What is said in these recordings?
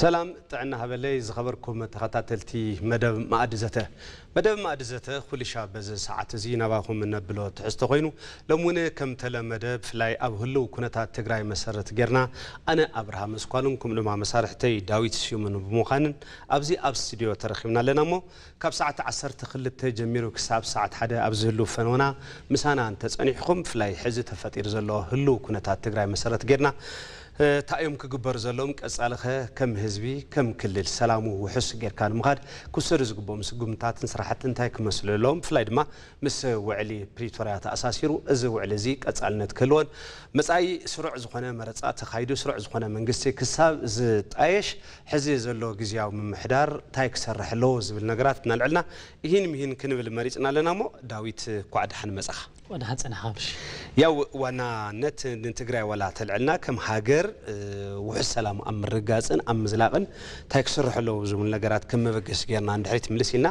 ሰላም ጥዕና ሃበለይ ዝኸበርኩም ተኸታተልቲ መደብ ማኣዲ ዘተ። መደብ ማኣዲ ዘተ ኩልሻ በዚ ሰዓት እዚ ናባኹም እነብሎ ትሕዝቶ ኮይኑ፣ ሎም እውን ከም ተለመደ ብፍላይ ኣብ ህልው ኩነታት ትግራይ መሰረት ጌርና ኣነ ኣብርሃም እስኳልን ከምኡ ድማ መሳርሕተይ ዳዊት ስዩምን ብምዃንን ኣብዚ ኣብ ስቱዲዮ ተረኺብና ኣለና እሞ ካብ ሰዓት ዓሰርተ ክልተ ጀሚሩ ክሳብ ሰዓት ሓደ ኣብ ዝህሉ ፈነወና ምሳና እንተጸኒሕኩም ብፍላይ ሕዚ ተፈጢሩ ዘሎ ህልው ኩነታት ትግራይ መሰረት ጌርና እንታይ እዮም ክግበሩ ዘለዎም? ቀጻልኸ ከም ህዝቢ ከም ክልል ሰላሙ ውሑስ ጌርካ ንምኻድ ክውሰዱ ዝግብኦም ስጉምታትን ስራሕቲ እንታይ ክመስሉ ኣለዎም? ብፍላይ ድማ ምስ ውዕሊ ፕሪቶርያ ተኣሳሲሩ እዚ ውዕሊ እዚ ቀጻልነት ክህልዎን መጻኢ ስሩዕ ዝኾነ መረጻ ተኻይዱ ስሩዕ ዝኾነ መንግስቲ ክሳብ ዝጣየሽ ሕዚ ዘሎ ግዝያዊ ምምሕዳር እንታይ ክሰርሕ ኣለዎ ዝብል ነገራት እናልዕልና ይህን ምሂን ክንብል መሪጽና ኣለና እሞ ዳዊት እኳዕ ደሓን መጻኻ። ወደ ሓፀና ሓብሽ ያው ዋናነት ንትግራይ ዋላ ተልዕልና ከም ሃገር ውሑስ ሰላም ኣብ ምርጋፅን ኣብ ምዝላቕን እንታይ ክስርሑ ኣለዉ ዝብል ነገራት ከም መበገሲ ጌርና እንድሕሪት ምልስ ኢልና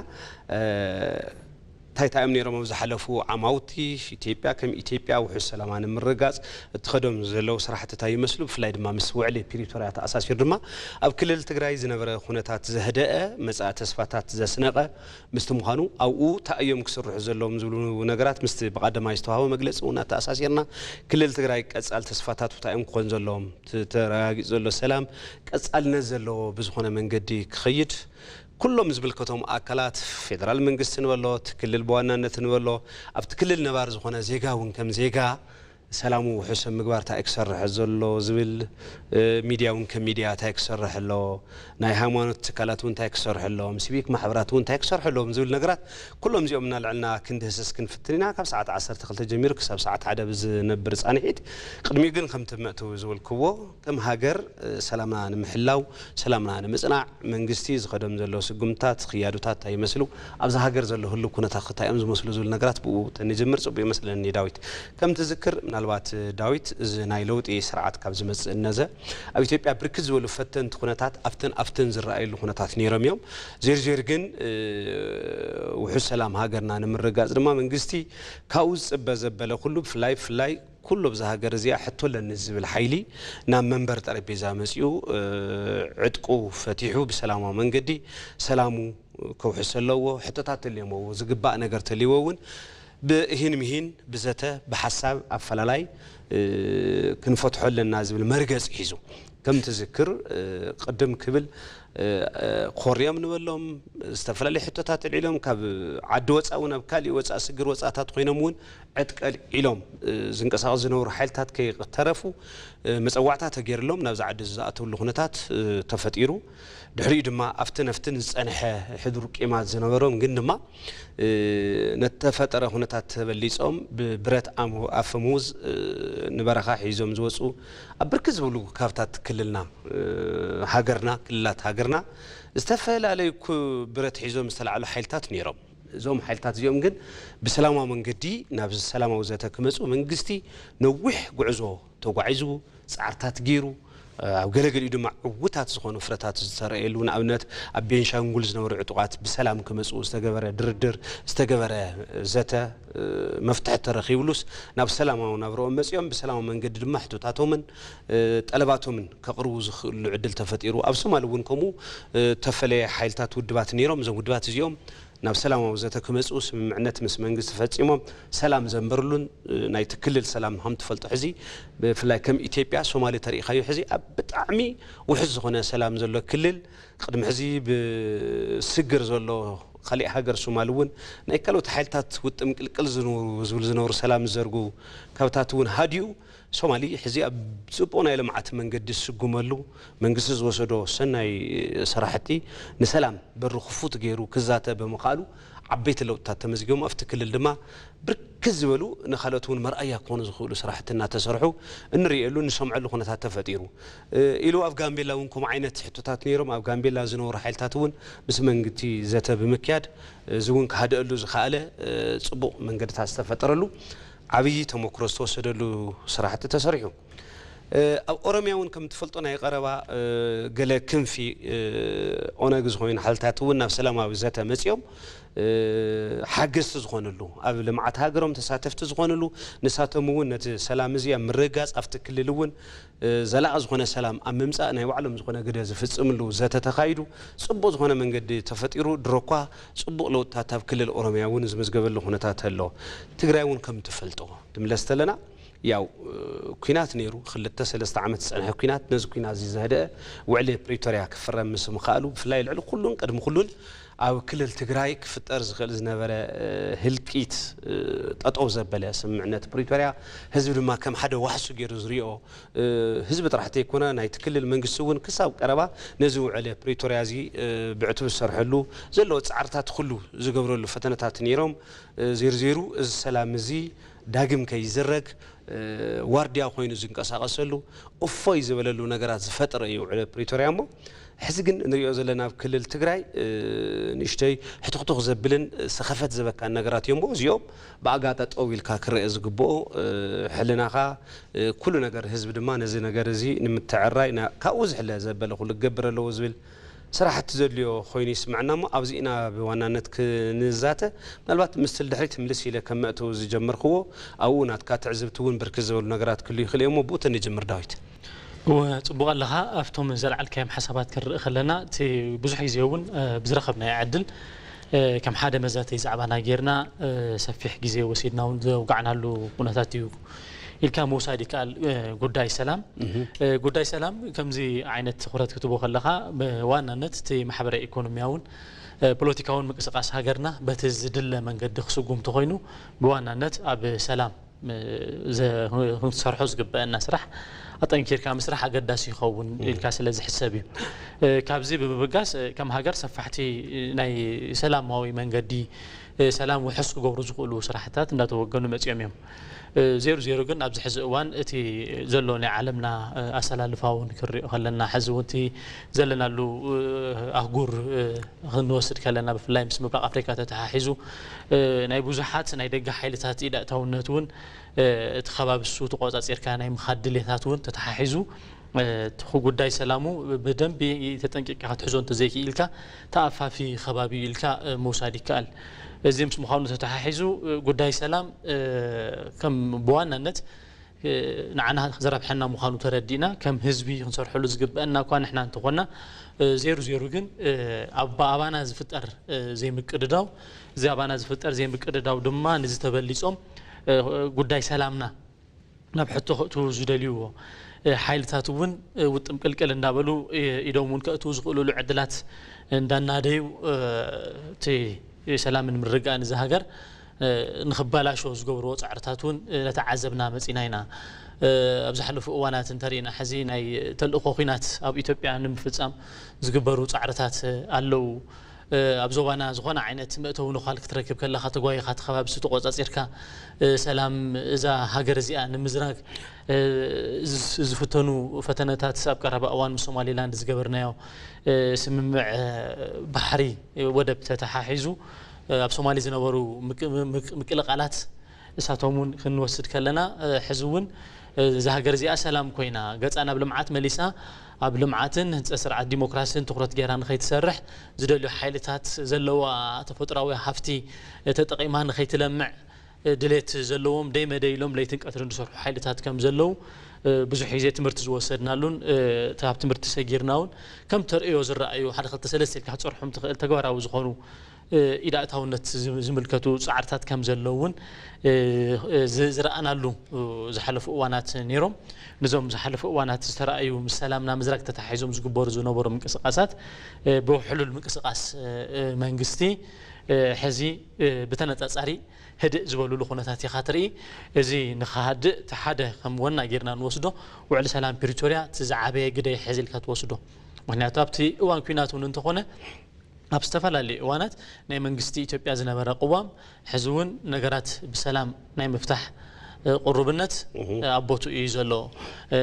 እንታይ እንታይ እዮም ነይሮም ኣብ ዝሓለፉ ዓማውቲ ኢትዮጵያ ከም ኢትዮጵያ ውሑስ ሰላማ ንምርጋፅ እትኸዶም ዘለዉ ስራሕትታት ይመስሉ ብፍላይ ድማ ምስ ውዕሊ ፕሪቶርያ ተኣሳሲሩ ድማ ኣብ ክልል ትግራይ ዝነበረ ኩነታት ዘህደአ መፃኢ ተስፋታት ዘስነቐ ምስቲ ምዃኑ ኣብኡ እንታይ እዮም ክስርሑ ዘለዎም ዝብሉ ነገራት ምስቲ ብቐዳማይ ዝተዋህበ መግለፂ እውን ኣተኣሳሲርና ክልል ትግራይ ቀፃል ተስፋታቱ እንታይ እዮም ክኾን ዘለዎም ተረጋጊፁ ዘሎ ሰላም ቀፃልነት ዘለዎ ብዝኾነ መንገዲ ክኸይድ ኩሎም ዝምልከቶም ኣካላት ፌደራል መንግስቲ ንበሎ እቲ ክልል ብዋናነት ንበሎ ኣብቲ ክልል ነባር ዝኾነ ዜጋ እውን ከም ዜጋ ሰላሙ ውሑስ ኣብ ምግባር እንታይ ክሰርሕ ዘሎ ዝብል ሚድያ እውን ከም ሚድያ እንታይ ክሰርሕ ኣሎ ናይ ሃይማኖት ትካላት እውን እንታይ ክሰርሑ ኣለዎም ሲቪክ ማሕበራት እውን እንታይ ክሰርሑ ኣለዎም ዝብል ነገራት ኩሎም እዚኦም እናልዕልና ክንድህስስ ክንፍትን ኢና ካብ ሰዓት ዓሰርተ ክልተ ጀሚሩ ክሳብ ሰዓት ሓደ ብዝነብር ፃንሒት ቅድሚኡ ግን ከምቲ መእተዊ ዝበልክዎ ከም ሃገር ሰላምና ንምሕላው ሰላምና ንምፅናዕ መንግስቲ ዝኸዶም ዘሎ ስጉምታት ክያዱታት እንታይ ይመስሉ ኣብዛ ሃገር ዘሎ ህሉ ኩነታት እንታይ እዮም ዝመስሉ ዝብል ነገራት ብኡ ተንጅምር ፅቡቅ ይመስለኒ ዳዊት ከም ትዝክር ምናልባት ዳዊት እዚ ናይ ለውጢ ስርዓት ካብ ዝመፅእ እነዘ ኣብ ኢትዮጵያ ብርክት ዝበሉ ፈተንቲ ኩነታት ኣብተን ኣብተን ዝረኣየሉ ኩነታት ነይሮም እዮም ዜርዜር ግን ውሑስ ሰላም ሃገርና ንምርጋፅ ድማ መንግስቲ ካብኡ ዝፅበ ዘበለ ኩሉ ብፍላይ ብፍላይ ኩሉ ኣብዛ ሃገር እዚኣ ሕቶ ኣለኒ ዝብል ሓይሊ ናብ መንበር ጠረጴዛ መፂኡ ዕጥቁ ፈቲሑ ብሰላማዊ መንገዲ ሰላሙ ከውሕስ ኣለዎ። ሕቶታት ተልዮሞ ዝግባእ ነገር ተልይዎ እውን ብእሂን ምሂን ብዘተ ብሓሳብ ኣፈላላይ ክንፈትሖ ኣለና ዝብል መርገፂ ሒዙ ከም ትዝክር ቅድም ክብል ኮርዮም ንበሎም ዝተፈላለዩ ሕቶታት ኣልዒሎም ካብ ዓዲ ወፃ እውን ኣብ ካሊእ ወፃ ስግር ወፃታት ኮይኖም እውን ዕጥቀል ኢሎም ዝንቀሳቀሱ ዝነበሩ ሓይልታት ከይተረፉ መፀዋዕታ ተገይርሎም ናብዚ ዓዲ ዝኣተውሉ ኩነታት ተፈጢሩ ድሕሪኡ ድማ ኣብትን ኣብትን ዝፀንሐ ሕዱር ቂማት ዝነበሮም ግን ድማ ነተፈጠረ ኩነታት ተበሊፆም ብብረት ኣፈሙዝ ንበረኻ ሒዞም ዝወፁ ኣብ ብርክት ዝበሉ ካብታት ክልልና ሃገርና ክልላት ሃገርና ዝተፈላለዩ ብረት ሒዞም ዝተላዕሉ ሓይልታት ነይሮም እዞም ሓይልታት እዚኦም ግን ብሰላማዊ መንገዲ ናብ ሰላማዊ ዘተ ክመፁ መንግስቲ ነዊሕ ጉዕዞ ተጓዒዙ ፃዕርታት ገይሩ ኣብ ገለገሊኡ ድማ ዕውታት ዝኾኑ ፍረታት ዝተረእየሉ ንኣብነት ኣብ ቤንሻንጉል ዝነበሩ ዕጡቓት ብሰላም ክመፅኡ ዝተገበረ ድርድር ዝተገበረ ዘተ መፍትሒ ተረኺብሉስ ናብ ሰላማዊ ናብረኦም መፂኦም ብሰላማዊ መንገዲ ድማ ሕቶታቶምን ጠለባቶምን ከቕርቡ ዝኽእሉ ዕድል ተፈጢሩ ኣብ ሶማል እውን ከምኡ ተፈለየ ሓይልታት ውድባት ነይሮም እዞም ውድባት እዚኦም ናብ ሰላማዊ ዘተ ክመፅኡ ስምምዕነት ምስ መንግስቲ ፈፂሞም ሰላም ዘንበርሉን ናይቲ ክልል ሰላም ከም ትፈልጦ ሕዚ ብፍላይ ከም ኢትዮጵያ ሶማሌ ተሪኢኻዮ ሕዚ ኣብ ብጣዕሚ ውሕስ ዝኾነ ሰላም ዘሎ ክልል ቅድሚ ሕዚ ብስግር ዘሎ ካሊእ ሃገር ሶማል እውን ናይ ካልኦት ሓይልታት ውጥም ቅልቅል ዝብሉ ዝነበሩ ሰላም ዝዘርጉ ካብታት እውን ሃዲኡ ሶማሊ ሕዚ ኣብ ፅቡቕ ናይ ልምዓት መንገዲ ዝስጉመሉ መንግስቲ ዝወሰዶ ሰናይ ስራሕቲ ንሰላም በሩ ክፉት ገይሩ ክዛተ ብምኽኣሉ ዓበይቲ ለውጥታት ተመዝጊቦም ኣብቲ ክልል ድማ ብርክት ዝበሉ ንካልኦት እውን መርኣያ ክኾኑ ዝኽእሉ ስራሕቲ እናተሰርሑ እንርእየሉ እንሰምዐሉ ኩነታት ተፈጢሩ ኢሉ ኣብ ጋምቤላ እውን ከምኡ ዓይነት ሕቶታት ነይሮም ኣብ ጋምቤላ ዝነበሩ ሓይልታት እውን ምስ መንግቲ ዘተ ብምክያድ እዚ እውን ክሃደአሉ ዝኸኣለ ፅቡቕ መንገድታት ዝተፈጠረሉ ዓብዪ ተመክሮ ዝተወሰደሉ ስራሕቲ ተሰሪሑ። ኣብ ኦሮምያ እውን ከም ትፈልጦ ናይ ቀረባ ገለ ክንፊ ኦነግ ዝኾኑ ሓይልታት እውን ናብ ሰላማዊ ዘተ መፂኦም ሓገዝቲ ዝኾንሉ፣ ኣብ ልምዓት ሃገሮም ተሳተፍቲ ዝኾንሉ፣ ንሳቶም እውን ነቲ ሰላም እዚ ኣብ ምርግጋፅ ኣብቲ ክልል እውን ዘላቒ ዝኾነ ሰላም ኣብ ምምፃእ ናይ ባዕሎም ዝኾነ ግደ ዝፍፅምሉ ዘተ ተኻይዱ። ፅቡቕ ዝኾነ መንገዲ ተፈጢሩ። ድሮኳ ፅቡቕ ለውጥታት ኣብ ክልል ኦሮምያ እውን ዝምዝገበሉ ኩነታት ኣሎ። ትግራይ እውን ከም ትፈልጦ ትምለስ ተለና ያው ኩናት ነይሩ፣ ክልተ ሰለስተ ዓመት ዝፀንሐ ኩናት። ነዚ ኩናት እዚ ዘህደአ ውዕሊ ፕሪቶርያ ክፍረም ምስ ምኽኣሉ፣ ብፍላይ ልዕሊ ኩሉን ቅድሚ ኩሉን ኣብ ክልል ትግራይ ክፍጠር ዝኽእል ዝነበረ ህልቂት ጠጠው ዘበለ ስምምዕነት ፕሪቶርያ፣ ህዝቢ ድማ ከም ሓደ ዋሕሱ ገይሩ ዝሪኦ ህዝቢ ጥራሕ ዘይኮነ፣ ናይቲ ክልል መንግስቲ እውን ክሳብ ቀረባ ነዚ ውዕሊ ፕሪቶርያ እዚ ብዕቱብ ዝሰርሐሉ፣ ዘለዎ ፃዕርታት ኩሉ ዝገብረሉ ፈተነታት ነይሮም። ዜርዜሩ እዚ ሰላም እዚ ዳግም ከይዝረግ ዋርድያ ኮይኑ ዝንቀሳቐሰሉ፣ እፎይ ዝበለሉ ነገራት ዝፈጠረ እዩ ውዕሊ ፕሪቶርያ። እሞ ሕዚ ግን ንሪኦ ዘለና ኣብ ክልል ትግራይ ንእሽተይ ሕትኽቱኽ ዘብልን ሰኸፈት ዘበካን ነገራት እዮም። እሞ እዚኦም ብኣጋ ጠጠው ኢልካ ክረአ ዝግብኦ፣ ሕልናኻ፣ ኩሉ ነገር ህዝቢ ድማ ነዚ ነገር እዚ ንምትዕራይ ና-፣ ካብኡ ዝሕለ ዘበለ ኩሉ ክገብር ኣለዎ ዝብል ስራሕቲ ዘድልዮ ኮይኑ ይስምዐና። እሞ ኣብዚ ኢና ብዋናነት ክንዛተ። ምናልባት ምስቲ ድሕሪት ምልስ ኢለ ከም መእተዊ ዝጀመርክዎ፣ ኣብኡ ናትካ ትዕዝብቲ እውን ብርክት ዝበሉ ነገራት ክህሉ ይኽእል እዮም። እሞ ብኡ ተንጅምር ዳዊት። እወ፣ ጽቡቕ ኣለኻ። ኣብቶም ዘልዓልካዮም ሓሳባት ክንርኢ ከለና፣ እቲ ብዙሕ ግዜ እውን ብዝረኸብናዮ ዕድል ከም ሓደ መዛተይ ዛዕባና ጌርና ሰፊሕ ግዜ ወሲድና እውን ዘውጋዕናሉ ኩነታት እዩ ኢልካ ምውሳድ ይከኣል። ጉዳይ ሰላም፣ ጉዳይ ሰላም ከምዚ ዓይነት ትኹረት ክትቦ ከለኻ፣ ብዋናነት እቲ ማሕበራዊ ኢኮኖሚያውን ፖለቲካውን ምንቅስቃስ ሃገርና በቲ ዝድለ መንገዲ ክስጉም ተኾይኑ፣ ብዋናነት ኣብ ሰላም ዘ-፣ ክንሰርሖ ዝግበአና ስራሕ ኣጠንኪርካ ምስራሕ ኣገዳሲ ይኸውን ኢልካ ስለ ዝሕሰብ እዩ። ካብዚ ብምብጋስ፣ ከም ሃገር ሰፋሕቲ ናይ ሰላማዊ መንገዲ ሰላም ውሑስ ክገብሩ ዝኽእሉ ስራሕታት እንዳተወገኑ መጺኦም እዮም። ዜሩ ዜሩ ግን ኣብዚ ሕዚ እዋን እቲ ዘሎ ናይ ዓለምና ኣሰላልፋ እውን ክንሪኦ ከለና፣ ሕዚ እውን እቲ ዘለናሉ ኣህጉር ክንወስድ ከለና፣ ብፍላይ ምስ ምብራቕ ኣፍሪካ ተተሓሒዙ ናይ ብዙሓት ናይ ደገ ሓይልታት ኢድ ኣእታውነት እውን እቲ ከባቢ እሱ ተቆጻጺርካ ናይ ምኻድ ድሌታት እውን ተተሓሒዙ፣ እቲ ጉዳይ ሰላሙ ብደንቢ ተጠንቂቕካ ክትሕዞ እንተዘይክኢልካ፣ ተኣፋፊ ከባቢ እዩ ኢልካ ምውሳድ ይከኣል። እዚ ምስ ምዃኑ ተተሓሒዙ፣ ጉዳይ ሰላም ከም ብዋናነት ንዓና ዘረብሐና ምዃኑ ተረዲእና፣ ከም ህዝቢ ክንሰርሐሉ ዝግበአና እኳ ንሕና እንተኾና፣ ዜሩ ዜሩ ግን ኣብ ኣባና ዝፍጠር ዘይምቅድዳው፣ እዚ ኣባና ዝፍጠር ዘይምቅድዳው ድማ ንዝተበሊጾም ጉዳይ ሰላምና ናብ ሕቶ ከእትዉ ዝደልይዎ ሓይልታት እውን ውጥም ቅልቅል እንዳበሉ ኢዶም እውን ከእትዉ ዝኽእሉሉ ዕድላት እንዳናደዩ፣ እቲ ሰላምን ምርግጋእን እዚ ሃገር ንኽበላሾ ዝገብርዎ ጻዕርታት እውን ነተዓዘብና መጺና ኢና። ኣብ ዝሓለፉ እዋናት እንተሪእና፣ ሕዚ ናይ ተልእኾ ኲናት ኣብ ኢትዮጵያ ንምፍጻም ዝግበሩ ጻዕርታት ኣለዉ። ኣብ ዞባና ዝኾነ ዓይነት መእተዊ ነዃል ክትረክብ ከለኻ፣ ተጓይኻ እቲ ከባቢ እሱ ተቆጻጺርካ፣ ሰላም እዛ ሃገር እዚኣ ንምዝራግ ዝስ-፣ ዝፍተኑ ፈተነታት፣ ኣብ ቀረባ እዋን ምስ ሶማሊላንድ ዝገበርናዮ ስምምዕ ባሕሪ ወደብ ተተሓሒዙ፣ ኣብ ሶማሊ ዝነበሩ ምቅ-፣ ምቅ-፣ ምቅልቃላት እሳቶም እውን ክንወስድ ከለና፣ ሕዚ እውን እዛ ሃገር እዚኣ ሰላም ኮይና፣ ገጻ ናብ ልምዓት መሊሳ፣ ኣብ ልምዓትን ህንጸት ስርዓት ዲሞክራሲን ትኹረት ገይራ ንኸይትሰርሕ ዝደልዩ ሓይልታት፣ ዘለዋ ተፈጥሯዊ ሃፍቲ ተጠቒማ ንኸይትለምዕ ድሌት ዘለዎም፣ ደይ መደይ ኢሎም ለይትን ቀትርን ዝሰርሑ ሓይልታት ከም ዘለዉ ብዙሕ ግዜ ትምህርቲ ዝወሰድናሉን፣ እቲ ኣብ ትምህርቲ ሰጊርና እውን ከም ተርእዮ ዝረኣዩ ሓደ ክልተ ሰለስተ ኢልካ ክትጸርሖም ትኽእል ተግባራዊ ዝኾኑ ኢድ ኣእታውነት ዝም-፣ ዝምልከቱ ጻዕርታት ከም ዘለዉ እውን ዝ-፣ ዝረኣናሉ ዝሓለፉ እዋናት ነይሮም። ነዞም ዝሓለፉ እዋናት ዝተረኣዩ ምስ ሰላምና ምዝራግ ተተሓሒዞም ዝግበሩ ዝነበሩ ምንቅስቃሳት ብውሕሉል ምንቅስቃስ መንግስቲ ሕዚ ብተነጻጻሪ ህድእ ዝበሉሉ ኩነታት ኢኻ ትርኢ። እዚ ንኽሃድእ እቲ ሓደ ከም ወና ጌርና ንወስዶ ውዕሊ ሰላም ፕሪቶርያ እቲ ዝዓበየ ግደ ይሕዝ ኢልካ ትወስዶ። ምኽንያቱ ኣብቲ እዋን ኲናት እውን እንተኾነ ኣብ ዝተፈላለዩ እዋናት ናይ መንግስቲ ኢትዮጵያ ዝነበረ ቅዋም፣ ሕዚ እውን ነገራት ብሰላም ናይ ምፍታሕ፣ እ፣ ቅሩብነት፣ እህ። እ፣ ኣብ ቦትኡ እዩ ዘሎ። እ፣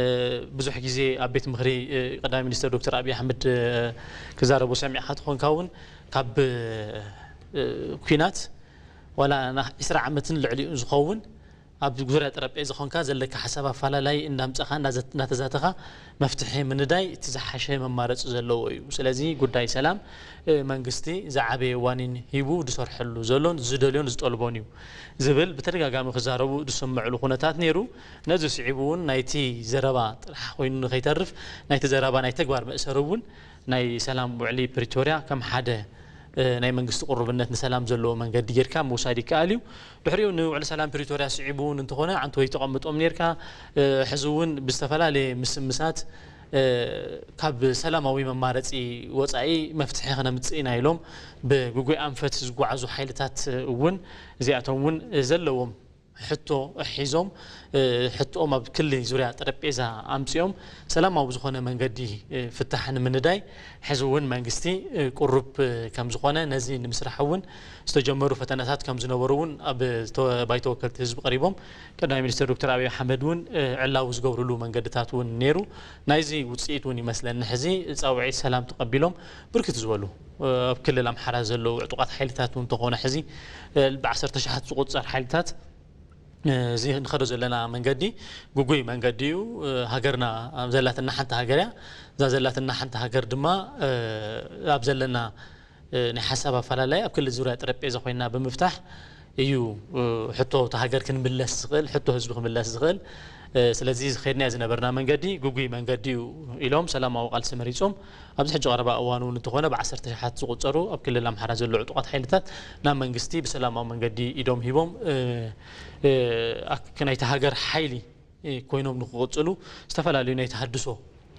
ብዙሕ ግዜ ኣብ ቤት ምኽሪ፣ እ፣ ቀዳማይ ሚኒስትር ዶክተር ኣብይ ኣሕመድ፣ እ፣ ክዛረቡ ሰሚዕካ ትኾንካ እውን፣ ካብ፣ እ፣ ኲናት ዋላ ና-፣ ዕስራ ዓመትን ልዕሊኡን ዝኸውን ኣብ ዙርያ ጠረጴዛ ኾንካ ዘለካ ሓሳብ ኣፈላላይ እንዳምጻኻ እንዳዘ- እንዳተዛተኻ መፍትሒ ምንዳይ እቲ ዝሓሸ መማረፂ ዘለዎ እዩ። ስለዚ ጉዳይ ሰላም እ፣ መንግስቲ ዝዓበየ ዋኒን ሂቡ ዝሰርሐሉ ዘሎን ዝደልዮን ዝጠልቦን እዩ ዝብል ብተደጋጋሚ ክዛረቡ ዝስምዕሉ ኩነታት ነይሩ። ነዚ ስዒቡ እውን ናይቲ ዘረባ ጥራሕ ኮይኑ ንኸይተርፍ ናይቲ ዘረባ ናይ ተግባር መእሰሪ እውን ናይ ሰላም ውዕሊ ፕሪቶርያ ከም ሓደ እ፣ ናይ መንግስቲ ቅሩብነት ንሰላም ዘለዎ መንገዲ ጌርካ ምውሳድ ይከኣል እዩ። ድሕሪኡ ንውዕሊ ሰላም ፕሪቶርያ ስዒቡ እውን እንተኾነ ዓንተወይ ተቐምጦም ኔርካ እ፣ ሕዚ እውን ብዝተፈላለየ ምስምሳት እ፣ ካብ ሰላማዊ መማረፂ ወፃኢ መፍትሒ ክነምፅእ ኢና ኢሎም ብግጉይ ኣንፈት ዝጓዓዙ ሓይልታት እውን እዚኣቶም እውን ዘለዎም ሕቶ ሒዞም እ፣ ሕቶኦም ኣብ ክሊ ዙርያ ጠረጴዛ ኣምፂኦም ሰላማዊ ዝኾነ መንገዲ እ፣ ፍታሕ ንምንዳይ ሕዚ እውን መንግስቲ እ፣ ቅሩብ እ፣ ከም ዝኾነ ነዚ ንምስራሕ እውን ዝተጀመሩ ፈተነታት ከም ዝነበሩ እውን ኣብ ተወ- ባይቶ ወከልቲ ህዝቢ ቀሪቦም ቀዳማይ ሚኒስትር ዶክተር ኣብይ ኣሕመድ እውን እ፣ ዕላዊ ዝገብርሉ መንገድታት እውን ነይሩ። ናይዚ ውፅኢት እውን ይመስለኒ ሕዚ ፃውዒት ሰላም ተቐቢሎም ብርክት ዝበሉ እ፣ ኣብ ክልል ኣምሓራ ዘለዉ ዕጡቓት ሓይልታት እውን እንተኾነ ሕዚ እ፣ ብዓሰርተ ሸሓት ዝቑፀር ሓይልታት እዚ ንኸዶ ዘለና መንገዲ ግጉይ መንገዲ እዩ። ሃገርና ኣብ ዘላትና ሓንቲ ሃገር እያ። እዛ ዘላትና ሓንቲ ሃገር ድማ ኣብ ዘለና ናይ ሓሳብ ኣፈላላይ ኣብ ክልል ዙርያ ጠረጴዛ ኮይና ብምፍታሕ እዩ ሕቶ እታ ሃገር ክንምለስ ዝኽእል፣ ሕቶ ህዝቢ ክምለስ ዝኽእል። ስለዚ ዝኸድናዮ ዝነበርና መንገዲ ግጉይ መንገዲ እዩ ኢሎም ሰላማዊ ቃልሲ መሪጾም ኣብዚ ሕጂ ቀረባ እዋን እውን እንተኾነ ብዓሰርተ ሸሓት ዝቑጸሩ ኣብ ክልል ኣምሓራ ዘለዉ ዕጡቓት ሓይልታት ናብ መንግስቲ ብሰላማዊ መንገዲ ኢዶም ሂቦም እ፣ እ፣ ኣክ- ናይቲ ሃገር ሓይሊ እ፣ ኮይኖም ንክቕጽሉ ዝተፈላለዩ ናይ ተሃድሶ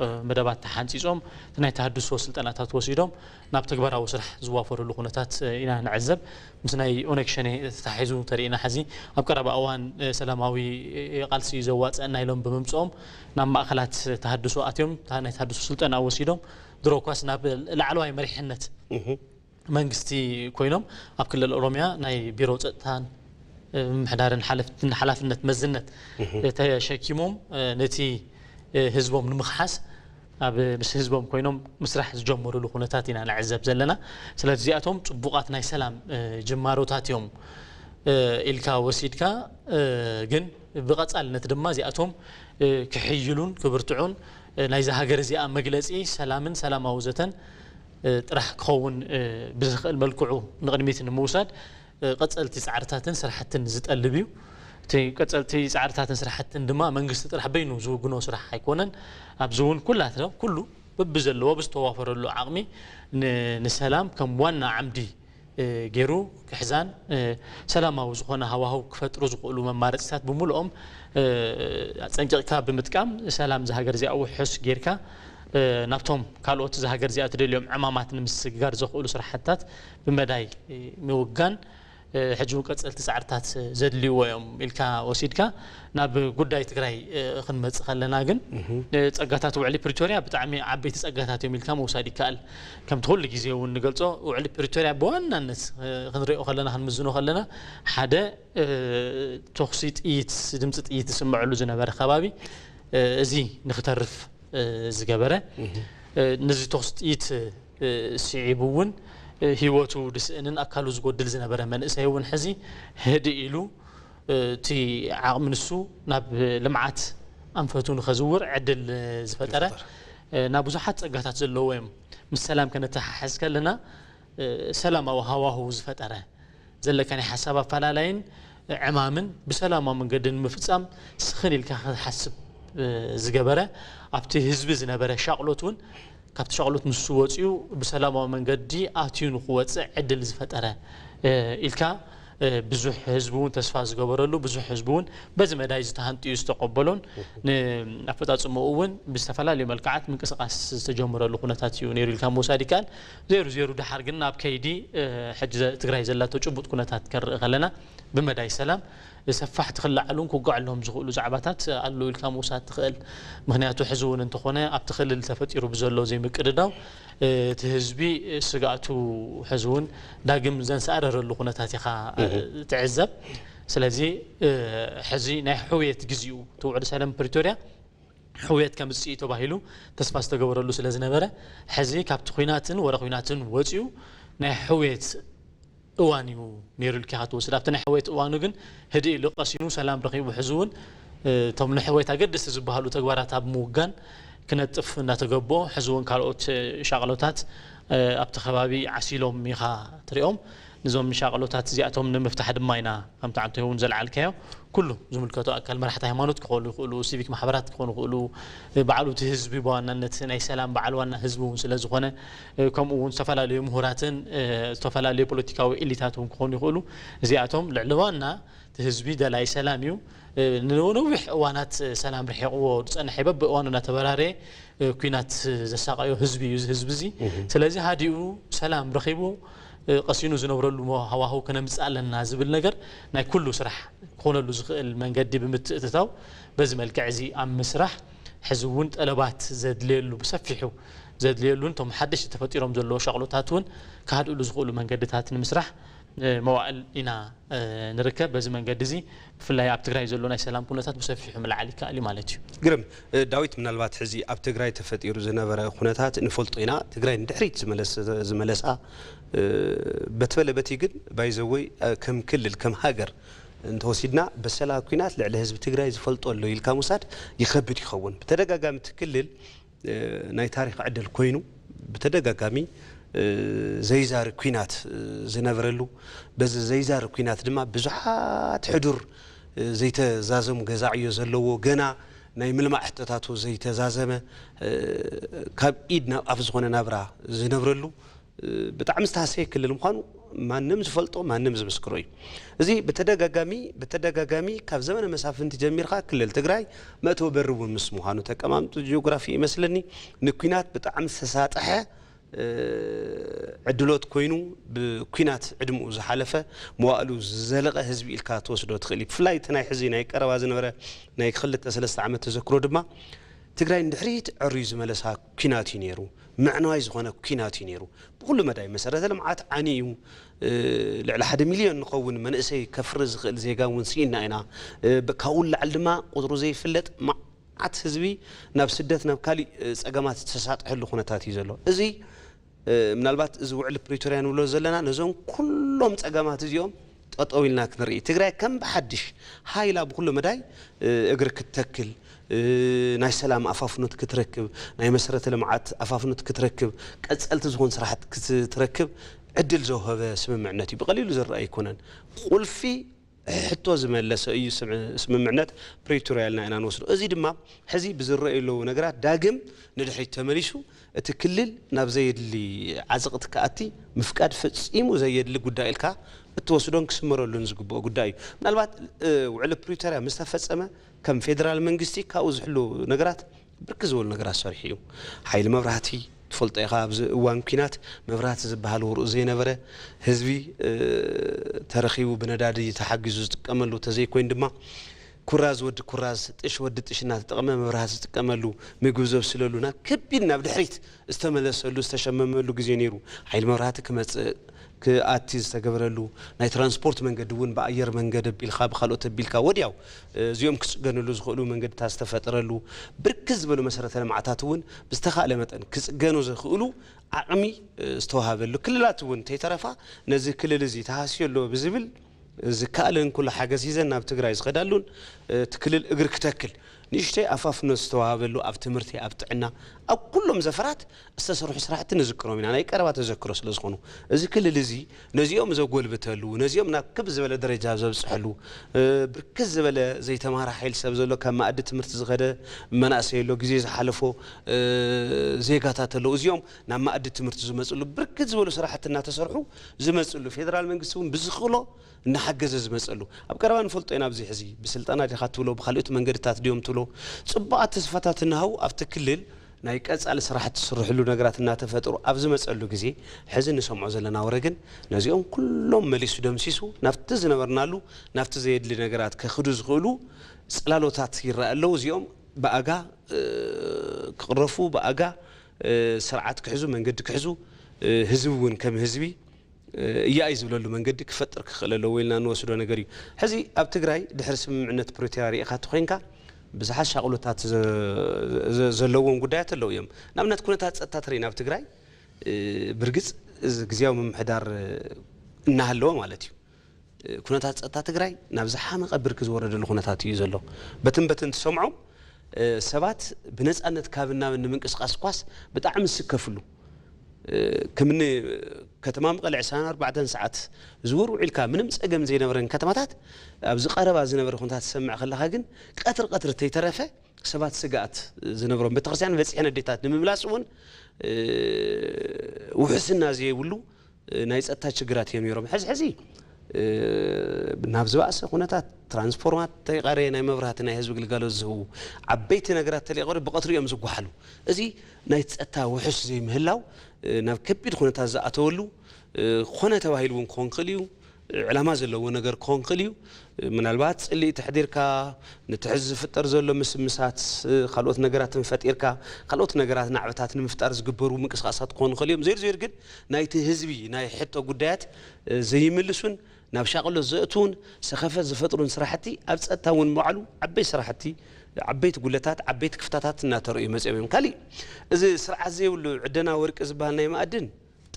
እ፣ መደባት ተሓንጺጾም እቲ ናይ ተሃድሶ ስልጠናታት ወሲዶም ናብ ተግባራዊ ስራሕ ዝዋፈሩሉ ኩነታት እ፣ ኢና ንዕዘብ። ምስ ናይ ኦነግ ሸኔ ተታሒዙ ተሪእና ሕዚ ኣብ ቀረባ እዋን እ፣ ሰላማዊ እ፣ ቃልሲ እዩ ዘዋጽአና ኢሎም ብምምጽኦም ናብ ማእኸላት ተሃድሶ ኣትዮም እታ ናይ ተሃድሶ ስልጠና ወሲዶም ድሮ ኳስ ናብ ላዕለዋይ መሪሕነት መንግስቲ ኮይኖም ኣብ ክልል ኦሮሚያ ናይ ቢሮ ፀጥታን ምምሕዳርን ሓለፍትን ሓላፍነት መዝነት ተሸኪሞም ነቲ ህዝቦም ንምኽሓስ ኣብ ምስ ህዝቦም ኮይኖም ምስራሕ ዝጀመሩሉ ኩነታት ኢና ንዕዘብ ዘለና። ስለዚ እዚኣቶም ፅቡቓት ናይ ሰላም ጅማሮታት እዮም ኢልካ ወሲድካ ግን ብቐፃልነት ድማ እዚኣቶም ክሕይሉን ክብርትዑን ናይዛ ሃገር እዚኣ መግለፂ ሰላምን ሰላማዊ ዘተን ጥራሕ ክኸውን ብዝኽእል መልክዑ ንቕድሚት ንምውሳድ ቀፀልቲ ፃዕርታትን ስራሕትን ዝጠልብ እዩ። እቲ ቀፀልቲ ፃዕርታትን ስራሕትን ድማ መንግስቲ ጥራሕ በይኑ ዝውግኖ ስራሕ ኣይኮነን። ኣብዚ እውን ኩላትና ኩሉ በብዘለዎ ብዝተዋፈረሉ ዓቕሚ ን- ንሰላም ከም ዋና ዓምዲ ገይሩ ክሕዛን ሰላማዊ ዝኾነ ሃዋህው ክፈጥሩ ዝኽእሉ መማረፅታት ብምልኦም ፀንቂቕካ ብምጥቃም ሰላም እዛ ሃገር እዚኣ ውሑስ ጌርካ ናብቶም ካልኦት እዛ ሃገር እዚኣ ትደልዮም ዕማማት ንምስግጋር ዘኽእሉ ስራሕትታት ብመዳይ ምውጋን ሕጂ እውን ቀፀልቲ ፃዕርታት ዘድልይዎ እዮም ኢልካ ወሲድካ ናብ ጉዳይ ትግራይ ክንመፅእ ከለና ግን ጸጋታት ውዕሊ ፕሪቶርያ ብጣዕሚ ዓበይቲ ጸጋታት እዮም ኢልካ ምውሳድ ይከኣል። ከምቲ ኩሉ ግዜ እውን ንገልጾ ውዕሊ ፕሪቶርያ ብዋናነት ክንሪኦ ከለና ክንምዝኖ ከለና ሓደ ተኹሲ ጥይት ድምፂ ጥይት ዝስምዐሉ ዝነበረ ከባቢ እዚ ንክተርፍ ዝገበረ ነዚ ተኹሲ ጥይት ስዒቡ እውን ህይወቱ ዝስእንን ኣካሉ ዝጎድል ዝነበረ መንእሰይ እውን ሕዚ ህድእ ኢሉ እቲ ዓቕሚ ንሱ ናብ ልምዓት ኣንፈቱ ንኸዝውር ዕድል ዝፈጠረ ናብ ብዙሓት ጸጋታት ዘለዎ እዮም። ምስ ሰላም ከነተሓሕዝ ከለና ሰላማዊ ሃዋህው ዝፈጠረ ዘለካ ናይ ሓሳብ ኣፈላላይን ዕማምን ብሰላማዊ መንገዲ ንምፍጻም ስኽን ኢልካ ክትሓስብ ዝገበረ ኣብቲ ህዝቢ ዝነበረ ሻቕሎት እውን ካብቲ ሻቕሎት ንሱ ወፂኡ ብሰላማዊ መንገዲ ኣትዩ ንክወፅእ ዕድል ዝፈጠረ ኢልካ ብዙሕ ህዝቢ እውን ተስፋ ዝገበረሉ ብዙሕ ህዝቢ እውን በዚ መዳይ ዝተሃንጥዩ ዝተቀበሎን ንኣፈፃፅምኡ እውን ብዝተፈላለዩ መልክዓት ምንቅስቃስ ዝተጀመረሉ ኩነታት እዩ ነይሩ ኢልካ ምውሳድ ይከኣል። ዜሩ ዜሩ ድሓር ግን ኣብ ከይዲ ሕጂ ትግራይ ዘላቶ ጭቡጥ ኩነታት ከርኢ ከለና ብመዳይ ሰላም ሰፋሕቲ ክለዓሉን ክጓዕሎም ዝኽእሉ ዛዕባታት ኣለዉ ኢልካ ምውሳድ ትኽእል። ምክንያቱ ሕዚ እውን እንተኾነ ኣብቲ ክልል ተፈጢሩ ብዘሎ ዘይምቅድዳው እቲ ህዝቢ ስጋእቱ ሕዚ እውን ዳግም ዘንሰኣረረሉ ኩነታት ኢኻ ትዕዘብ። ስለዚ ሕዚ ናይ ሕውየት ግዜኡ እቲ ውዕሊ ሰላም ፕሪቶርያ ሕውየት ከምፅእ እዩ ተባሂሉ ተስፋ ዝተገበረሉ ስለ ዝነበረ ሕዚ ካብቲ ኩናትን ወረ ኩናትን ወፂኡ ናይ ሕውየት እዋን እዩ ነይሩ ኢልካ ኢኻ ትወስድ። ኣብቲ ናይ ሕወየት እዋኑ ግን ህድእ ኢሉ ቀሲኑ ሰላም ረኺቡ፣ ሕዚ እውን እቶም ንሕወየት ኣገደስቲ ዝበሃሉ ተግባራት ኣብ ምውጋን ክነጥፍ እናተገበኦ፣ ሕዚ እውን ካልኦት ሻቕሎታት ኣብቲ ከባቢ ዓሲሎም ኢኻ ትሪኦም። ንዞም ሻቕሎታት እዚኣቶም ንምፍታሕ ድማ ኢና፣ ከምቲ ዓንተ እውን ዘልዓልካዮ፣ ኩሉ ዝምልከቶ ኣካል፣ መራሕቲ ሃይማኖት ክኾኑ ይኽእሉ፣ ሲቪክ ማሕበራት ክኾኑ ይኽእሉ፣ ባዕሉ እቲ ህዝቢ ብዋናነት ናይ ሰላም በዓል ዋና ህዝቢ እውን ስለ ዝኾነ፣ ከምኡ እውን ዝተፈላለዩ ምሁራትን ዝተፈላለዩ ፖለቲካዊ ኤሊታት እውን ክኾኑ ይኽእሉ። እዚኣቶም ልዕሊ ዋና እቲ ህዝቢ ደላይ ሰላም እዩ። ንነዊሕ እዋናት ሰላም ርሒቕዎ ዝጸንሐ፣ በብእዋኑ እናተበራረየ ኲናት ዘሳቐዮ ህዝቢ እዩ እዚ ህዝቢ እዚ። ስለዚ ሃዲኡ ሰላም ረኺቡ ቀሲኑ ዝነብረሉ ሃዋህው ከነምጽእ ኣለና ዝብል ነገር ናይ ኩሉ ስራሕ ክኾነሉ ዝኽእል መንገዲ ብምትእትታው፣ በዚ መልክዕ እዚ ኣብ ምስራሕ፣ ሕዚ እውን ጠለባት ዘድልየሉ፣ ብሰፊሑ ዘድልየሉን እቶም ሓደሽቲ ተፈጢሮም ዘለዉ ሻቕሎታት እውን ክሃድእሉ ዝኽእሉ መንገድታት ንምስራሕ መዋእል ኢና ንርከብ። በዚ መንገዲ እዚ ብፍላይ ኣብ ትግራይ ዘሎ ናይ ሰላም ኩነታት ብሰፊሑ ምልዓል ይከኣል እዩ ማለት እዩ። ግርም። ዳዊት፣ ምናልባት ሕዚ ኣብ ትግራይ ተፈጢሩ ዝነበረ ኩነታት ንፈልጦ ኢና። ትግራይ ንድሕሪት ዝመለሳ፣ በቲ በለ በቲ ግን ባይዘወይ ከም ክልል ከም ሃገር እንተወሲድና፣ በሰላ ኲናት ልዕሊ ህዝቢ ትግራይ ዝፈልጦ ኣሎ ኢልካ ምውሳድ ይኸብድ ይኸውን። ብተደጋጋሚ እቲ ክልል ናይ ታሪኽ ዕድል ኮይኑ፣ ብተደጋጋሚ ዘይዛሪ ኲናት ዝነበረሉ፣ በዚ ዘይዛሪ ኲናት ድማ ብዙሓት ሕዱር ዘይተዛዘሙ ገዛ ዕዮ ዘለዎ፣ ገና ናይ ምልማዕ ሕቶታቱ ዘይተዛዘመ፣ ካብ ኢድ ናብ ኣፍ ዝኾነ ናብራ ዝነብረሉ፣ ብጣዕሚ ዝተሃሰየ ክልል ምዃኑ ማንም ዝፈልጦ፣ ማንም ዝምስክሮ እዩ። እዚ ብተደጋጋሚ ብተደጋጋሚ ካብ ዘመነ መሳፍንቲ ጀሚርካ ክልል ትግራይ መእተዊ በሪ እውን ምስ ምዃኑ፣ ተቀማምጡ ጂኦግራፊ ይመስለኒ፣ ንኲናት ብጣዕሚ ዝተሳጠሐ ዕድሎት ኮይኑ፣ ብኲናት ዕድምኡ ዝሓለፈ፣ መዋእሉ ዝዘለቐ ህዝቢ ኢልካ ትወስዶ ትኽእል እዩ። ብፍላይ እቲ ናይ ሕዚ ናይ ቀረባ ዝነበረ ናይ ክልተ ሰለስተ ዓመት ተዘክሮ ድማ ትግራይ ንድሕሪት ዕርዩ ዝመለሳ ኲናት እዩ ነይሩ። ምዕናዋይ ዝኾነ ኲናት እዩ ነይሩ። ብኹሉ መዳይ መሰረተ ልምዓት ዓንዩ፣ ልዕሊ ሓደ ሚልዮን ንኸውን መንእሰይ ከፍሪ ዝኽእል ዜጋ እውን ስኢንና ኢና። ካብኡ ንላዕሊ ድማ ቁፅሩ ዘይፍለጥ መዓት ህዝቢ ናብ ስደት፣ ናብ ካሊእ ፀገማት ዝተሳጥሐሉ ኩነታት እዩ ዘሎ። እዚ ምናልባት እዚ ውዕሊ ፕሪቶርያ ንብሎ ዘለና ነዞም ኩሎም ፀገማት እዚኦም ጠጠው ኢልና ክንርኢ፣ ትግራይ ከም ብሓድሽ ሃይላ ብኩሉ መዳይ እግሪ ክትተክል፣ ናይ ሰላም ኣፋፍኖት ክትረክብ፣ ናይ መሰረተ ልምዓት ኣፋፍኖት ክትረክብ፣ ቀፀልቲ ዝኾኑ ስራሕቲ ክትረክብ ዕድል ዘውሀበ ስምምዕነት እዩ። ብቐሊሉ ዝረአ ኣይኮነን። ቁልፊ ሕቶ ዝመለሰ እዩ ስምምዕነት ፕሪቶርያ ኢልና ኢና ንወስዶ። እዚ ድማ ሕዚ ብዝረኣዩ ዘለዉ ነገራት ዳግም ንድሕሪት ተመሊሱ እቲ ክልል ናብ ዘየድሊ ዓዘቕቲ ክኣቲ ምፍቃድ ፈጺሙ ዘየድሊ ጉዳይ ኢልካ እትወስዶን ክስመረሉን ዝግብኦ ጉዳይ እዩ። ምናልባት ውዕሊ ፕሪቶርያ ምስ ተፈጸመ ከም ፌደራል መንግስቲ ካብኡ ዝሕሉ ነገራት ብርክት ዝበሉ ነገራት ሰሪሑ እዩ። ሓይሊ መብራህቲ ትፈልጦ ኢኻ፣ ኣብዚ እዋን ኲናት መብራህቲ ዝበሃል ውርኡ ዘይነበረ፣ ህዝቢ ተረኺቡ ብነዳዲ ተሓጊዙ ዝጥቀመሉ፣ ተዘይኮይኑ ድማ ኩራዝ ወዲ ኩራዝ፣ ጥሽ ወዲ ጥሽ እናተጠቐመ መብራህቲ ዝጥቀመሉ፣ ምግቢ ዘብስለሉ፣ ናብ ከቢድ ናብ ድሕሪት ዝተመለሰሉ ዝተሸመመሉ ግዜ ነይሩ። ሓይሊ መብራህቲ ክመፅእ ክኣቲ ዝተገበረሉ፣ ናይ ትራንስፖርት መንገዲ እውን ብኣየር መንገዲ ኣቢልካ ብካልኦት ኣቢልካ ወዲያው እዚኦም ክፅገንሉ ዝኽእሉ መንገድታት ዝተፈጠረሉ፣ ብርክት ዝበሉ መሰረተ ልምዓታት እውን ብዝተኻእለ መጠን ክፅገኑ ዝኽእሉ ዓቕሚ ዝተዋሃበሉ፣ ክልላት እውን እንተይተረፋ ነዚ ክልል እዚ ተሃስዮ ኣሎ ብዝብል ዝከኣለን ኩሉ ሓገዝ ሒዘን ናብ ትግራይ ዝኸዳሉን እቲ ክልል እግሪ ክተክል ንእሽተይ ኣፋፍኖ ዝተዋሃበሉ፣ ኣብ ትምህርቲ፣ ኣብ ጥዕና፣ ኣብ ኩሎም ዘፈራት ዝተሰርሑ ስራሕቲ ንዝክሮም ኢና፣ ናይ ቀረባ ተዘክሮ ስለ ዝኾኑ። እዚ ክልል እዚ ነዚኦም ዘጎልብተሉ፣ ነዚኦም ናብ ክብ ዝበለ ደረጃ ዘብፅሐሉ፣ ብርክት ዝበለ ዘይተማሃረ ሓይሊ ሰብ ዘሎ፣ ካብ መኣዲ ትምህርቲ ዝኸደ መናእሰይ ኣሎ፣ ግዜ ዝሓለፎ ዜጋታት ኣለዉ። እዚኦም ናብ መኣዲ ትምህርቲ ዝመፅሉ፣ ብርክት ዝበሉ ስራሕቲ እናተሰርሑ ዝመፅሉ፣ ፌደራል መንግስቲ እውን ብዝኽእሎ እናሓገዘ ዝመፀሉ፣ ኣብ ቀረባ ንፈልጦ ኢና። ኣብዚ ሕዚ ብስልጠና ዲኻ ትብሎ፣ ብካልኦት መንገድታት ድዮም ትብሎ፣ ፅቡቓት ተስፋታት እናሃቡ ኣብቲ ክልል ናይ ቀፃሊ ስራሕቲ ዝስርሕሉ ነገራት እናተፈጠሩ ኣብ ዝመፀሉ ግዜ፣ ሕዚ ንሰምዖ ዘለና ወረ ግን ነዚኦም ኩሎም መሊሱ ደምሲሱ፣ ናብቲ ዝነበርናሉ፣ ናብቲ ዘየድሊ ነገራት ከኽዱ ዝኽእሉ ፅላሎታት ይረኣ ኣለዉ። እዚኦም ብኣጋ ክቕረፉ፣ ብኣጋ ስርዓት ክሕዙ፣ መንገዲ ክሕዙ፣ ህዝቢ እውን ከም ህዝቢ እያይ ዝብለሉ መንገዲ ክፈጥር ክኽእል ኣለዎ ኢልና እንወስዶ ነገር እዩ። ሕዚ ኣብ ትግራይ ድሕሪ ስምምዕነት ፕሪቶርያ ርኢኻ ተኾይንካ ብዙሓት ሻቕሎታት ዘለዎም ጉዳያት ኣለዉ እዮም። ንኣብነት ኩነታት ፀጥታ ተሪእና ኣብ ትግራይ ብርግፅ እዚ ግዝያዊ ምምሕዳር እናሃለወ ማለት እዩ። ኩነታት ጸጥታ ትግራይ ናብ ዝሓመቐ ብርኪ ዝወረደሉ ኩነታት እዩ ዘሎ። በትን በትን ትሰምዖም ሰባት ብነጻነት ካብ እናብን ንምንቅስቃስ ኳስ ብጣዕሚ ዝስከፍሉ፣ ከምኒ ከተማ መቐለ ዕስራን ኣርባዕተን ሰዓት ዝውር ውዒልካ ምንም ጸገም ዘይነበረን ከተማታት ኣብዚ ቀረባ ዝነበረ ኩነታት ትሰምዕ ከለኻ ግን ቀትሪ ቀትሪ ተይተረፈ ሰባት ስግኣት ዝነብሮም ቤተክርስትያን በጺሐን ኣዴታት ንምምላስ እውን ውሕስና ዘይብሉ ናይ ጸጥታ ችግራት እዮም ነይሮም። ሕዚ ሕዚ ናብ ዝበኣሰ ኩነታት ትራንስፎርማት ተይቐረየ ናይ መብራህቲ ናይ ህዝቢ ግልጋሎት ዝህቡ ዓበይቲ ነገራት ተለይቐሩ ብቐትሪ እዮም ዝጓሓሉ። እዚ ናይ ጸጥታ ውሑስ ዘይምህላው ናብ ከቢድ ኩነታት ዝኣተወሉ ኮነ ተባሂሉ እውን ክኾን ክእል እዩ። ዕላማ ዘለዎ ነገር ክኾን ክእል እዩ። ምናልባት ጽልኢ ተሕዲርካ ነቲ ሕዚ ዝፍጠር ዘሎ ምስምሳት ካልኦት ነገራትን ፈጢርካ ካልኦት ነገራት ናዕብታት ንምፍጣር ዝግበሩ ምንቅስቃሳት ክኾኑ ክእል እዮም። ዜር ዜር ግን ናይቲ ህዝቢ ናይ ሕቶ ጉዳያት ዘይምልሱን ናብ ሻቕሎት ዘእትውን ሰኸፈት ዝፈጥሩን ስራሕቲ ኣብ ጸጥታ እውን መዓሉ ዓበይቲ ስራሕቲ ዓበይቲ ጉለታት ዓበይቲ ክፍታታት እናተረእዩ መፅኦም እዮም። ካሊእ እዚ ስርዓት ዘይብሉ ዕደና ወርቂ ዝበሃል ናይ መኣድን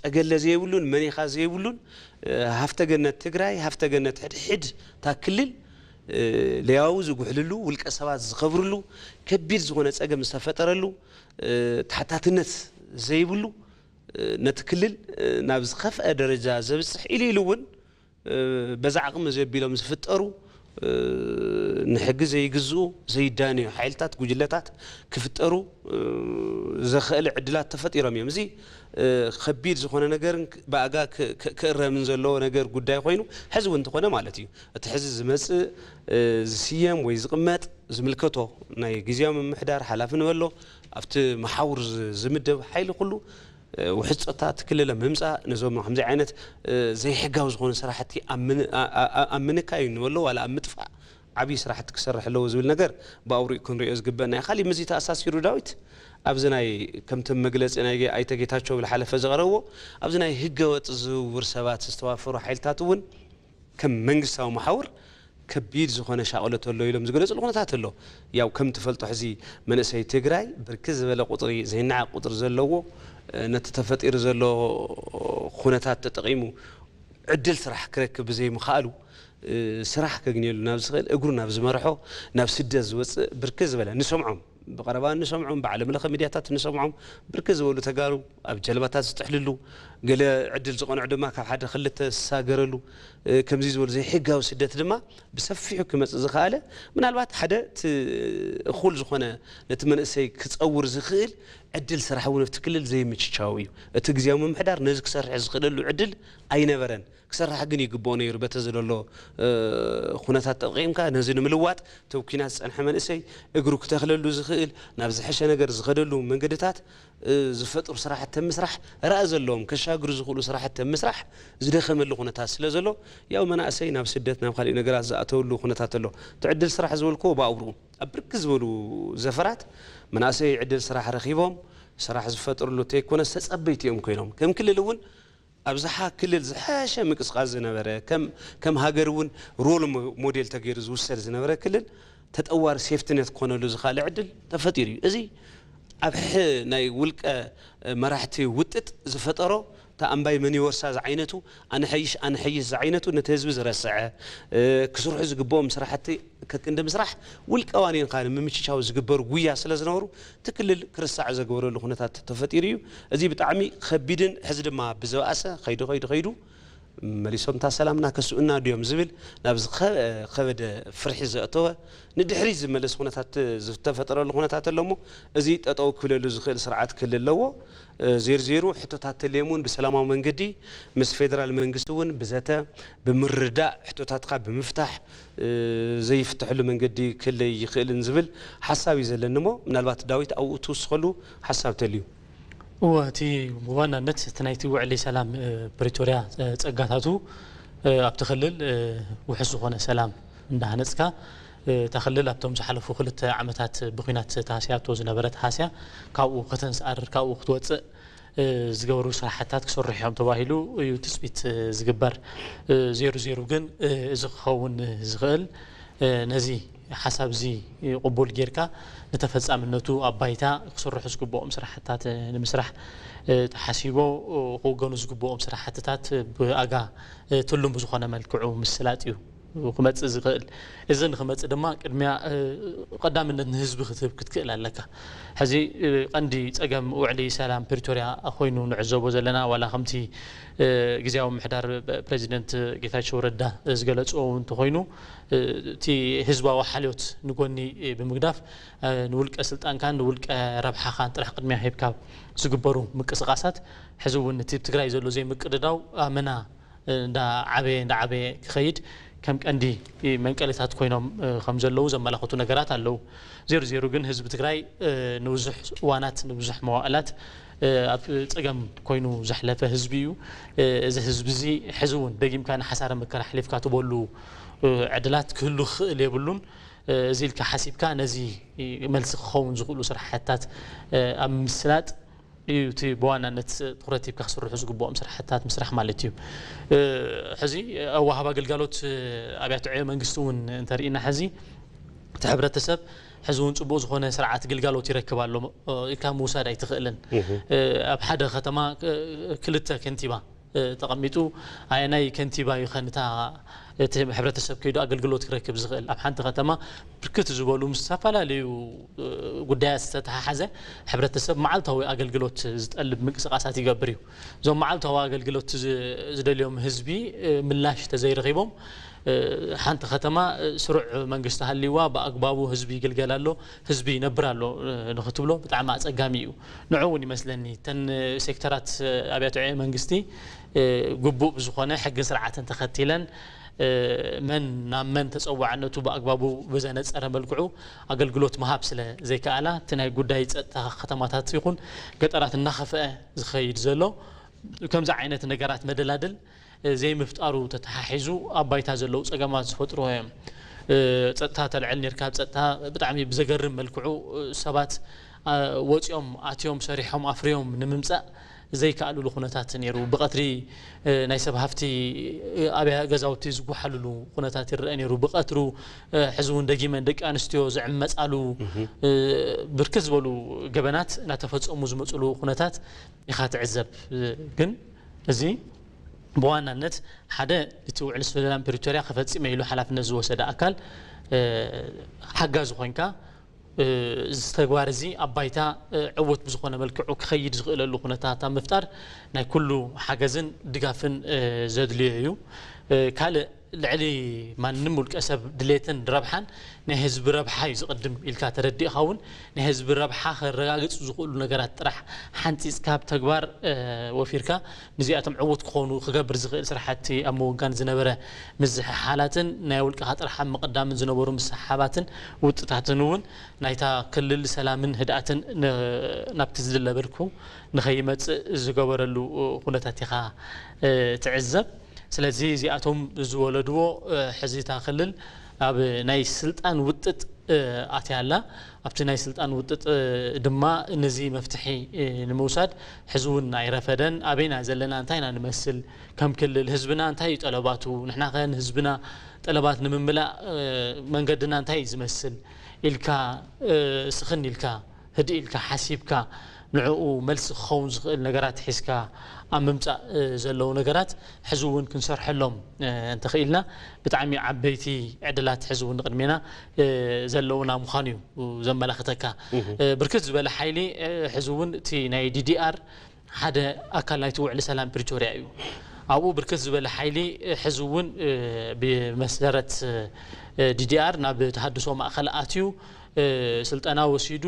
ጠገለ ዘይብሉን መኒኻ ዘይብሉን ሃፍተ ገነት ትግራይ ሃፍተ ገነት ሕድሕድ እታ ክልል ለያዊ ዝጉሕልሉ ውልቀ ሰባት ዝኸብርሉ ከቢድ ዝኾነ ፀገም ዝተፈጠረሉ ተሓታትነት ዘይብሉ ነቲ ክልል ናብ ዝኸፍአ ደረጃ ዘብፅሕ ኢሉ ኢሉ እውን በዛ ዓቕሚ ዘቢሎም ዝፍጠሩ ንሕጊ ዘይግዝኡ ዘይዳነዩ ሓይልታት ጉጅለታት ክፍጠሩ ዘኽእል ዕድላት ተፈጢሮም እዮም። እዚ ከቢድ ዝኾነ ነገርን ብኣጋ ክእረምን ዘለዎ ነገር ጉዳይ ኮይኑ ሕዚ እውን እንተኾነ ማለት እዩ። እቲ ሕዚ ዝመፅእ ዝስየም ወይ ዝቕመጥ ዝምልከቶ ናይ ግዜያዊ ምምሕዳር ሓላፊ ንበሎ ኣብቲ መሓውር ዝምደብ ሓይሊ ኩሉ ውሕስ ጸጥታ እቲ ክልል ኣብ ምምጻእ ነዞም ከምዚ ዓይነት ዘይሕጋዊ ዝኾኑ ስራሕቲ ኣብ ምንካይ እዩ ንበሎ ዋላ ኣብ ምጥፋእ ዓብዪ ስራሕቲ ክሰርሕ ኣለዎ ዝብል ነገር ብኣውሪኡ ክንሪኦ ዝግበአና እዩ። ካሊእ ምስዚ ተኣሳሲሩ ዳዊት ኣብዚ ናይ ከምቲ መግለፂ ናይ ኣይተ ጌታቸው ዝሓለፈ ዝቐረብዎ ኣብዚ ናይ ህገወጥ ዝውውር ሰባት ዝተዋፈሩ ሓይልታት እውን ከም መንግስታዊ መሓውር ከቢድ ዝኾነ ሻቕሎት ኣሎ ኢሎም ዝገለፅሉ ኩነታት ኣሎ። ያው ከም ትፈልጦ ሕዚ መንእሰይ ትግራይ ብርክት ዝበለ ቁፅሪ ዘይነዓቕ ቁፅሪ ዘለዎ ነቲ ተፈጢሩ ዘሎ ኩነታት ተጠቒሙ ዕድል ስራሕ ክረክብ ብዘይምኽኣሉ ስራሕ ከግንየሉ ናብ ዝኽእል እግሩ ናብ ዝመርሖ ናብ ስደት ዝወፅእ ብርክት ዝበለ ንሰምዖም ብቐረባ እንሰምዖም ብዓለም ለኸ ሚድያታት እንሰምዖም ብርክት ዝበሉ ተጋሩ ኣብ ጀልባታት ዝጥሕልሉ ገለ ዕድል ዝቐንዑ ድማ ካብ ሓደ ክልተ ዝሳገረሉ ከምዚ ዝበሉ ዘይሕጋዊ ስደት ድማ ብሰፊሑ ክመፅእ ዝኸኣለ ምናልባት ሓደ እቲ እኹል ዝኾነ ነቲ መንእሰይ ክፀውር ዝኽእል ዕድል ስራሕ እውን ኣብቲ ክልል ዘይምችቻው እዩ። እቲ ግዜያዊ ምምሕዳር ነዚ ክሰርሕ ዝኽእለሉ ዕድል ኣይነበረን። ክሰርሕ ግን ይግብኦ ነይሩ። በቲ ዘሎ ኩነታት ተጠቒምካ ነዚ ንምልዋጥ እቲ ኣብ ኲናት ዝጸንሐ መንእሰይ እግሩ ክተኽለሉ ዝኽእል ናብ ዝሐሸ ነገር ዝኸደሉ መንገድታት ዝፈጥሩ ስራሕቲ ምስራሕ ራእ ዘለዎም ከሻግሩ ዝኽእሉ ስራሕቲ ምስራሕ ዝደኸመሉ ኩነታት ስለ ዘሎ ያው መናእሰይ ናብ ስደት ናብ ካሊእ ነገራት ዝኣተውሉ ኩነታት ኣሎ። እቲ ዕድል ስራሕ ዝበልክዎ ብኣውሩ ኣብ ብርክ ዝበሉ ዘፈራት መናእሰይ ዕድል ስራሕ ረኺቦም ስራሕ ዝፈጥርሉ ተይኮነ ዝተጸበይቲ እዮም ኮይኖም ከም ክልል እውን ኣብዝሓ ክልል ዝሐሸ ምንቅስቃስ ዝነበረ ከም ከም ሃገር እውን ሮል ሞዴል ተገይሩ ዝውሰድ ዝነበረ ክልል ተጠዋሪ ሴፍትነት ክኾነሉ ዝኽኣለ ዕድል ተፈጢሩ እዩ። እዚ ኣብ ሕ ናይ ውልቀ መራሕቲ ውጥጥ ዝፈጠሮ እታ ኣምባይ መን ይወርሳ ዝዓይነቱ ኣነ ሐይሽ ኣነ ሐይሽ ዝዓይነቱ ነቲ ህዝቢ ዝረስዐ ክስርሑ ዝግብኦም ስራሕቲ ከክንዲ ምስራሕ ውልቀ ዋኒንካ ንምምችቻው ዝግበሩ ጉያ ስለ ዝነበሩ እቲ ክልል ክርሳዕ ዘግበረሉ ኩነታት ተፈጢሩ እዩ። እዚ ብጣዕሚ ከቢድን ሕዚ ድማ ብዝበኣሰ ከይዱ ከይዱ ከይዱ መሊሶም እታ ሰላምና ከስኡና ድዮም ዝብል ናብ ዝኸበደ ፍርሒ ዘእተወ ንድሕሪት ዝመለስ ኩነታት ዝተፈጠረሉ ኩነታት ኣሎ እሞ እዚ ጠጠው ክብለሉ ዝኽእል ስርዓት ክህሉ ኣለዎ። ዜርዜሩ ሕቶታት ተልዮም እውን ብሰላማዊ መንገዲ ምስ ፌደራል መንግስቲ እውን ብዘተ ብምርዳእ ሕቶታትካ ብምፍታሕ ዘይፍትሐሉ መንገዲ ክህለ ይኽእልን ዝብል ሓሳብ እዩ ዘለኒ እሞ ምናልባት ዳዊት ኣብኡ ትውስኸሉ ሓሳብ ተልዩ። እወ እቲ ብዋናነት እቲ ናይቲ ውዕሊ ሰላም ፕሪቶርያ ጸጋታቱ ኣብቲ ክልል ውሕስ ዝኾነ ሰላም እንዳሃነጽካ እታ ክልል ኣብቶም ዝሓለፉ ክልተ ዓመታት ብኲናት ተሃስያቶ ዝነበረት ሃስያ ካብኡ ከተንስኣር ካብኡ ክትወፅእ ዝገበሩ ስራሕታት ክሰርሑ እዮም ተባሂሉ እዩ ትፅቢት ዝግበር። ዜሩ ዜሩ ግን እዚ ክኸውን ዝኽእል ነዚ ሓሳብ እዚ ቅቡል ጌርካ ንተፈጻምነቱ ኣብ ባይታ ክስርሑ ዝግብኦም ስራሕትታት ንምስራሕ ተሓሲቦ ክውገኑ ዝግብኦም ስራሕትታት ብኣጋ ትሉም ብዝኾነ መልክዑ ምስላጥ እዩ ክመጽእ ዝኽእል። እዚ ንክመጽእ ድማ ቅድሚያ ቀዳምነት ንህዝቢ ክትህብ ክትክእል ኣለካ። ሕዚ ቀንዲ ጸገም ውዕሊ ሰላም ፕሪቶርያ ኮይኑ ንዕዘቦ ዘለና ዋላ ከምቲ ግዜያዊ ምምሕዳር ፕሬዚደንት ጌታቸው ረዳ ዝገለጽዎ እውን እንተኾይኑ እቲ ህዝባዊ ሓልዮት ንጎኒ ብምግዳፍ ንውልቀ ስልጣንካን ንውልቀ ረብሓኻን ጥራሕ ቅድሚያ ሂብካ ዝግበሩ ምቅስቃሳት ሕዚ እውን እቲ ትግራይ ዘሎ ዘይምቅድዳው ኣመና እንዳ ዓበየ እንዳ ዓበየ ክኸይድ ከም ቀንዲ መንቀሊታት ኮይኖም ከም ዘለዉ ዘመላኽቱ ነገራት ኣለዉ። ዜሩ ዜሩ ግን ህዝቢ ትግራይ ንብዙሕ እዋናት ንብዙሕ መዋእላት ኣብ ጸገም ኮይኑ ዘሕለፈ ህዝቢ እዩ። እዚ ህዝቢ እዚ ሕዚ እውን ደጊምካ ንሓሳረ መከራ ኣሕሊፍካ ትበሉ ዕድላት ክህሉ ክኽእል የብሉን። እዚ ኢልካ ሓሲብካ ነዚ መልሲ ክኸውን ዝኽእሉ ስራሕታት ኣብ ምስላጥ እዩ እቲ ብዋናነት ትኩረት ሂብካ ክስርሑ ዝግብኦም ስራሕታት ምስራሕ ማለት እዩ። ሕዚ ኣወሃባ ግልጋሎት ኣብያተ ዕዮ መንግስቲ እውን እንተርኢና ሕዚ እቲ ሕብረተሰብ ሕዚ እውን ጽቡቕ ዝኾነ ስርዓት ግልጋሎት ይረክብ ኣሎ ኢልካ ምውሳድ ኣይትኽእልን። ኣብ ሓደ ከተማ ክልተ ከንቲባ ተቐሚጡ ኣየናይ ከንቲባ እዩ ከ ነታ እቲ ሕብረተሰብ ከይዱ ኣገልግሎት ክረክብ ዝኽእል? ኣብ ሓንቲ ከተማ ብርክት ዝበሉ ምስ ዝተፈላለዩ ጉዳያት ዝተተሓሓዘ ሕብረተሰብ መዓልታዊ ኣገልግሎት ዝጠልብ ምንቅስቃሳት ይገብር እዩ። እዞም መዓልታዊ ኣገልግሎት ዝደልዮም ህዝቢ ምላሽ ተዘይረኺቦም ሓንቲ ከተማ ስሩዕ መንግስቲ ሃልይዋ ብኣግባቡ ህዝቢ ይግልገል ኣሎ፣ ህዝቢ ይነብር ኣሎ ንክትብሎ ብጣዕሚ ኣጸጋሚ እዩ። ንዑ እውን ይመስለኒ እተን ሴክተራት ኣብያተ ዕዮ መንግስቲ ግቡእ ብዝኾነ ሕግን ስርዓትን ተኸቲለን መን ናብ መን ተጸዋዕነቱ ብኣግባቡ ብዘነጸረ መልክዑ ኣገልግሎት ምሃብ ስለ ዘይከኣላ እቲ ናይ ጉዳይ ጸጥታ ከተማታት ይኹን ገጠራት እናኸፍአ ዝኸይድ ዘሎ ከምዚ ዓይነት ነገራት መደላድል ዘይምፍጣሩ ተተሓሒዙ ኣብ ባይታ ዘለዉ ጸገማት ዝፈጥርዎ እዮም። ጸጥታ ተልዕል ኔርካ ኣብ ጸጥታ ብጣዕሚ ብዘገርም መልክዑ ሰባት ወፂኦም ኣትዮም ሰሪሖም ኣፍርዮም ንምምፃእ ዘይከኣልሉ ኩነታት ነይሩ። ብቐትሪ ናይ ሰብ ሃፍቲ ኣብያ ገዛውቲ ዝጓሓልሉ ኩነታት ይረአ ነይሩ። ብቐትሩ ሕዚ እውን ደጊመን ደቂ ኣንስትዮ ዝዕመፃሉ ብርክት ዝበሉ ገበናት እናተፈፀሙ ዝመፅሉ ኩነታት ኢኻ ትዕዘብ። ግን እዚ ብዋናነት ሓደ እቲ ውዕሊ ሰላም ፕሪቶርያ ክፈፅም ኢሉ ሓላፍነት ዝወሰደ ኣካል ሓጋዚ ኮይንካ እዚ ተግባር እዚ ኣብ ባይታ ዕውት ብዝኾነ መልክዑ ክኸይድ ዝኽእለሉ ኩነታት ኣብ ምፍጣር ናይ ኩሉ ሓገዝን ድጋፍን ዘድልዮ እዩ። ካልእ ልዕሊ ማንም ውልቀ ሰብ ድሌትን ረብሓን ናይ ህዝቢ ረብሓ እዩ ዝቕድም ኢልካ ተረዲእኻ እውን ናይ ህዝቢ ረብሓ ከረጋግፁ ዝኽእሉ ነገራት ጥራሕ ሓንፂፅካ ኣብ ተግባር ወፊርካ ንዚኣቶም ዕውት ክኾኑ ክገብር ዝኽእል ስራሕቲ ኣብ ምውጋን ዝነበረ ምዝሕሓላትን ናይ ውልቅኻ ጥራሕ ኣብ ምቕዳምን ዝነበሩ ምስሕሓባትን ውጥታትን እውን ናይታ ክልል ሰላምን ህድኣትን ናብቲ ዝድለ በልኩ ንኸይመፅእ ዝገበረሉ ኩነታት ኢኻ ትዕዘብ። ስለዚ እዚኣቶም ዝወለድዎ ሕዚ እታ ክልል ኣብ ናይ ስልጣን ውጥጥ ኣትያ ኣላ። ኣብቲ ናይ ስልጣን ውጥጥ ድማ ነዚ መፍትሒ ንምውሳድ ሕዚ እውን ኣይረፈደን። ኣበይና ዘለና እንታይ ኢና ንመስል ከም ክልል ህዝብና እንታይ እዩ ጠለባቱ ንሕና ከ ንህዝብና ጠለባት ንምምላእ መንገድና እንታይ እዩ ዝመስል ኢልካ ስኽን ኢልካ ህድእ ኢልካ ሓሲብካ ንዕኡ መልሲ ክኸውን ዝኽእል ነገራት ሒዝካ ኣብ ምምፃእ ዘለዉ ነገራት ሕዚ እውን ክንሰርሐሎም እንተኽኢልና ብጣዕሚ ዓበይቲ ዕድላት ሕዚ እውን ንቅድሜና ዘለዉና ምዃኑ እዩ ዘመላኽተካ። ብርክት ዝበለ ሓይሊ ሕዚ እውን እቲ ናይ ዲዲኣር ሓደ ኣካል ናይቲ ውዕሊ ሰላም ፕሪቶርያ እዩ። ኣብኡ ብርክት ዝበለ ሓይሊ ሕዚ እውን ብመሰረት ዲዲኣር ናብ ተሃድሶ ማእኸል ኣትዩ ስልጠና ወሲዱ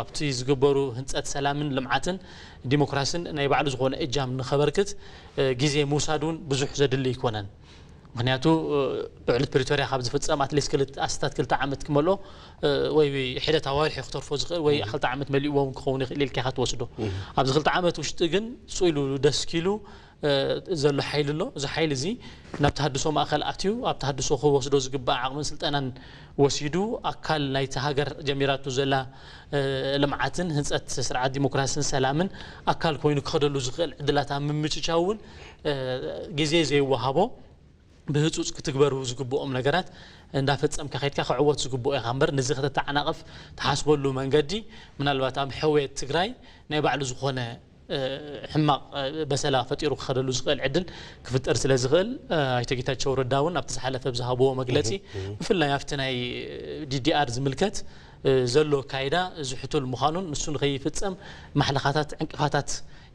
ኣብቲ ዝግበሩ ህንፀት ሰላምን ልምዓትን ዲሞክራስን ናይ ባዕሉ ዝኾነ እጃም ንኸበርክት ግዜ ምውሳድ እውን ብዙሕ ዘድሊ ኣይኮነን። ምክንያቱ ውዕሊ ፕሪቶርያ ካብ ዝፍፀም ኣትሊስት ክልተ ኣስታት ክልተ ዓመት ክመልኦ ወይ ሒደት ኣዋርሕ ክተርፎ ዝኽእል ወይ ክልተ ዓመት መሊእዎ እውን ክኸውን ይኽእል ኢልካ ኢኻ ትወስዶ። ኣብዚ ክልተ ዓመት ውሽጢ ግን ስቕ ኢሉ ደስኪሉ ዘሎ ሓይሊ ኣሎ። እዚ ሓይሊ እዚ ናብ ተሃድሶ ማእኸል ኣትዩ ኣብ ተሃድሶ ክወስዶ ዝግባእ ዓቕምን ስልጠናን ወሲዱ ኣካል ናይቲ ሃገር ጀሚራቶ ዘላ ልምዓትን ህንፀት ስርዓት ዲሞክራስን ሰላምን ኣካል ኮይኑ ክኸደሉ ዝኽእል ዕድላት ኣብ ምምችቻው እውን ግዜ ዘይወሃቦ ብህፁፅ ክትግበሩ ዝግብኦም ነገራት እንዳፈፀምካ ከድካ ክዕወት ዝግብኦ ኢኻ እምበር፣ ንዚ ከተተዓናቕፍ ትሓስበሉ መንገዲ ምናልባት ኣብ ሕውየት ትግራይ ናይ ባዕሉ ዝኾነ ሕማቕ በሰላ ፈጢሩ ክኸደሉ ዝኽእል ዕድል ክፍጠር ስለ ዝኽእል፣ ኣይተ ጌታቸው ረዳ እውን ኣብቲ ዝሓለፈ ብዝሃብዎ መግለፂ፣ ብፍላይ ኣብቲ ናይ ዲዲኣር ዝምልከት ዘሎ ኣካይዳ ዝሕቱል ምዃኑን ንሱ ንኸይፍፀም ማሕለኻታት ዕንቅፋታት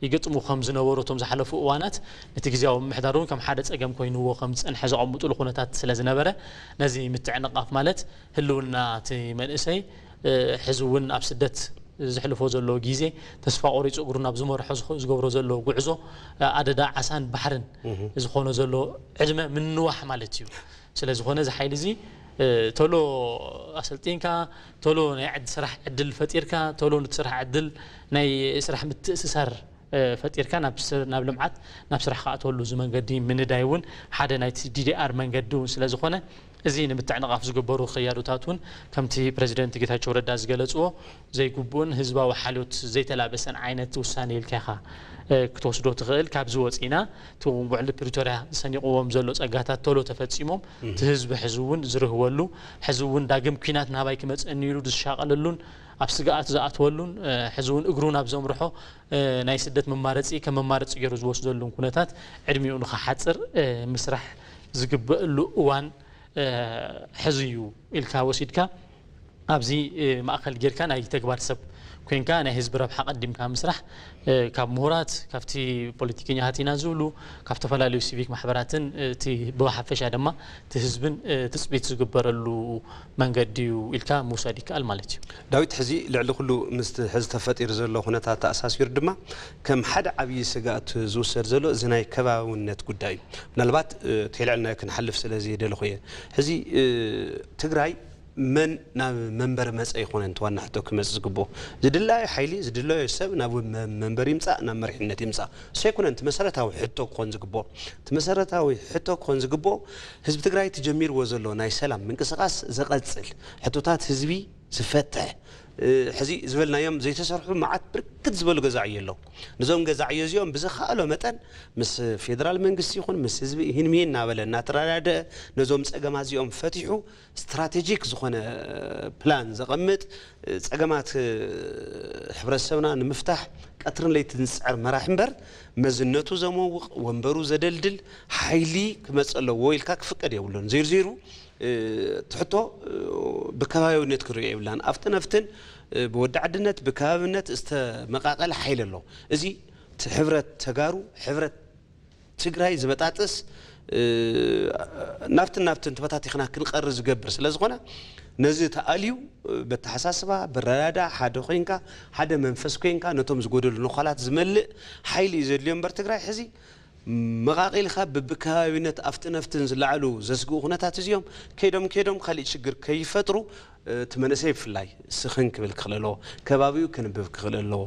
ይገጥሙ ከም ዝነበሩ እቶም ዝሓለፉ እዋናት፣ ነቲ ግዜያዊ ምምሕዳር እውን ከም ሓደ ፀገም ኮይንዎ ከም ዝፀንሐ ዘቐምጥሉ ኩነታት ስለ ዝነበረ፣ ነዚ ምትዕንቓፍ ማለት ህልውና እቲ መንእሰይ ሕዚ እውን ኣብ ስደት ዘሕልፎ ዘሎ ግዜ፣ ተስፋ ቆሪፁ እግሩ ናብ ዝመርሖ ዝገብሮ ዘሎ ጉዕዞ ኣደዳ ዓሳን ባሕርን ዝኾኖ ዘሎ ዕድመ ምንዋሕ ማለት እዩ። ስለ ዝኾነ እዚ ሓይሊ እዚ ቶሎ ኣሰልጢንካ፣ ቶሎ ናይ ስራሕ ዕድል ፈጢርካ፣ ቶሎ ነቲ ስራሕ ዕድል ናይ ስራሕ ምትእስሳር ፈጢርካ ናብ ልምዓት፣ ናብ ስራሕ ክኣተወሉ እዚ መንገዲ ምንዳይ እውን ሓደ ናይቲ ዲዲኣር መንገዲ እውን ስለ ዝኾነ፣ እዚ ንምትዕንቓፍ ዝግበሩ ክያዶታት እውን ከምቲ ፕረዚደንት ጌታቸው ረዳ ዝገለፅዎ ዘይግቡእን ህዝባዊ ሓልዮት ዘይተላበሰን ዓይነት ውሳኔ ኢልካ ኢኻ ክትወስዶ ትኽእል። ካብዚ ወፂና እቲ ውዕሊ ፕሪቶርያ ዝሰኒቕዎም ዘሎ ፀጋታት ቶሎ ተፈፂሞም እቲ ህዝቢ ሕዚ እውን ዝርህወሉ፣ ሕዚ እውን ዳግም ኲናት ናባይ ክመፅእኒ ኢሉ ዝሻቐለሉን ኣብ ስግኣት ዝኣትወሉን ሕዚ እውን እግሩ ናብ ዘምርሖ ናይ ስደት መማረፂ ከም መማረፂ ገይሩ ዝወስደሉን ኩነታት ዕድሚኡ ንኽሓፅር ምስራሕ ዝግበእሉ እዋን ሕዚ እዩ ኢልካ ወሲድካ ኣብዚ ማእኸል ጌርካ ናይ ተግባር ሰብ ኮይንካ ናይ ህዝቢ ረብሓ ቀዲምካ ምስራሕ ካብ ምሁራት፣ ካብቲ ፖለቲከኛታት ኢና ዝብሉ፣ ካብ ዝተፈላለዩ ሲቪክ ማሕበራትን እቲ ብሓፈሻ ድማ እቲ ህዝብን ትፅቢት ዝግበረሉ መንገዲ እዩ ኢልካ ምውሳድ ይከኣል ማለት እዩ። ዳዊት፣ ሕዚ ልዕሊ ኩሉ ምስቲ ሕዚ ተፈጢሩ ዘሎ ኩነታት ተኣሳሲሩ ድማ ከም ሓደ ዓብዪ ስግኣት ዝውሰድ ዘሎ እዚ ናይ ከባብነት ጉዳይ እዩ። ምናልባት ተልዕልና ክንሓልፍ ስለ ዝደለኹ እየ። ሕዚ ትግራይ መን ናብ መንበሪ መፀ ይኾነን እቲ ዋና ሕቶ ክመፅእ ዝግብኦ። ዝድላዮ ሓይሊ፣ ዝድላዮ ሰብ ናብ መንበሪ ይምፃእ፣ ናብ መሪሕነት ይምፃእ። እሱ ኣይኮነን እቲ መሰረታዊ ሕቶ ክኾን ዝግብኦ። እቲ መሰረታዊ ሕቶ ክኾን ዝግብኦ ህዝቢ ትግራይ እቲ ጀሚርዎ ዘሎ ናይ ሰላም ምንቅስቃስ ዘቐፅል፣ ሕቶታት ህዝቢ ዝፈትሕ፣ ሕዚ ዝበልናዮም ዘይተሰርሑ መዓት ብርክት ዝበሉ ገዛዕዮ ኣለዉ። ነዞም ገዛዕዮ እዚኦም ብዝኸኣሎ መጠን ምስ ፌደራል መንግስቲ ይኹን ምስ ህዝቢ ይህን ምሂን እናበለ እናተረዳደአ ነዞም ፀገማት እዚኦም ፈቲሑ ስትራቴጂክ ዝኾነ ፕላን ዘቐምጥ፣ ፀገማት ሕብረተሰብና ንምፍታሕ ቀትርን ለይትን ዝፅዕር መራሒ እምበር፣ መዝነቱ ዘመውቕ፣ ወንበሩ ዘደልድል ሓይሊ ክመፅእ ኣለዎ ኢልካ ክፍቀድ የብሉን። ዘይሩ ዘይሩ እቲ ሕቶ ብከባቢያዊነት ክንሪኦ የብልናን። ኣብትን ኣብትን ብወዲ ዓድነት ብከባብነት ዝተመቓቐለ ሓይሊ ኣሎ። እዚ እቲ ሕብረት ተጋሩ፣ ሕብረት ትግራይ ዝበጣጥስ፣ ናብትን ናብትን ተበታቲኽና ክንቐሪ ዝገብር ስለ ዝኾነ፣ ነዚ ተኣልዩ በተሓሳስባ ብረዳዳ ሓደ ኮይንካ፣ ሓደ መንፈስ ኮይንካ ነቶም ዝጎደሉ ነዃላት ዝመልእ ሓይሊ እዩ ዘድልዮ እምበር ትግራይ ሕዚ መቓቒልካ ብብከባቢነት ኣብትን ኣብትን ዝለዓሉ ዘስግኡ ኩነታት እዚኦም ከይዶም ከይዶም ካሊእ ሽግር ከይፈጥሩ እቲ መንእሰይ ብፍላይ ስኽን ክብል ክኽእል ኣለዎ። ከባቢኡ ክንብብ ክኽእል ኣለዎ።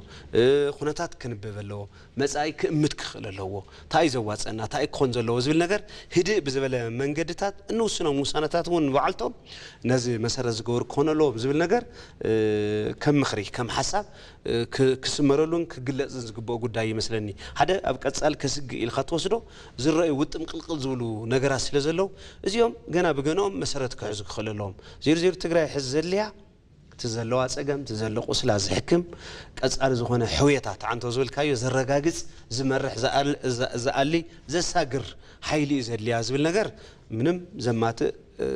ኩነታት ክንብብ ኣለዎ። መጻኢ ክእምት ክኽእል ኣለዎ። እንታይ እዩ ዘዋጽአና፣ እንታይ እዩ ክኾን ዘለዎ ዝብል ነገር ህድእ ብዝበለ መንገድታት እንውስኖም ውሳነታት እውን ንባዕልቶም ነዚ መሰረት ዝገበሩ ክኾኑ ኣለዎም ዝብል ነገር ከም ምኽሪ፣ ከም ሓሳብ ክስመረሉን ክግለጽን ዝግብኦ ጉዳይ ይመስለኒ። ሓደ ኣብ ቀጻሊ ከስግእ ኢልካ ትወስዶ ዝረኣዩ ውጥም ቅልቅል ዝብሉ ነገራት ስለ ዘለዉ እዚኦም ገና ብገንኦም መሰረት ክሕዙ ክኽእል ኣለዎም። ዜሩ ዜሩ ትግራይ ሕዚ ዘድልያ እቲ ዘለዋ ጸገም፣ እቲ ዘሎ ቁስላ ዝሕክም፣ ቀጻሊ ዝኾነ ሕውየታ፣ ትዓንቶ ዝበልካዮ ዘረጋግጽ፣ ዝመርሕ፣ ዝኣል-፣ ዘ-፣ ዝኣሊ፣ ዘሳግር ሓይሊ እዩ ዘድልያ ዝብል ነገር ምንም ዘማትእ፣ እ፣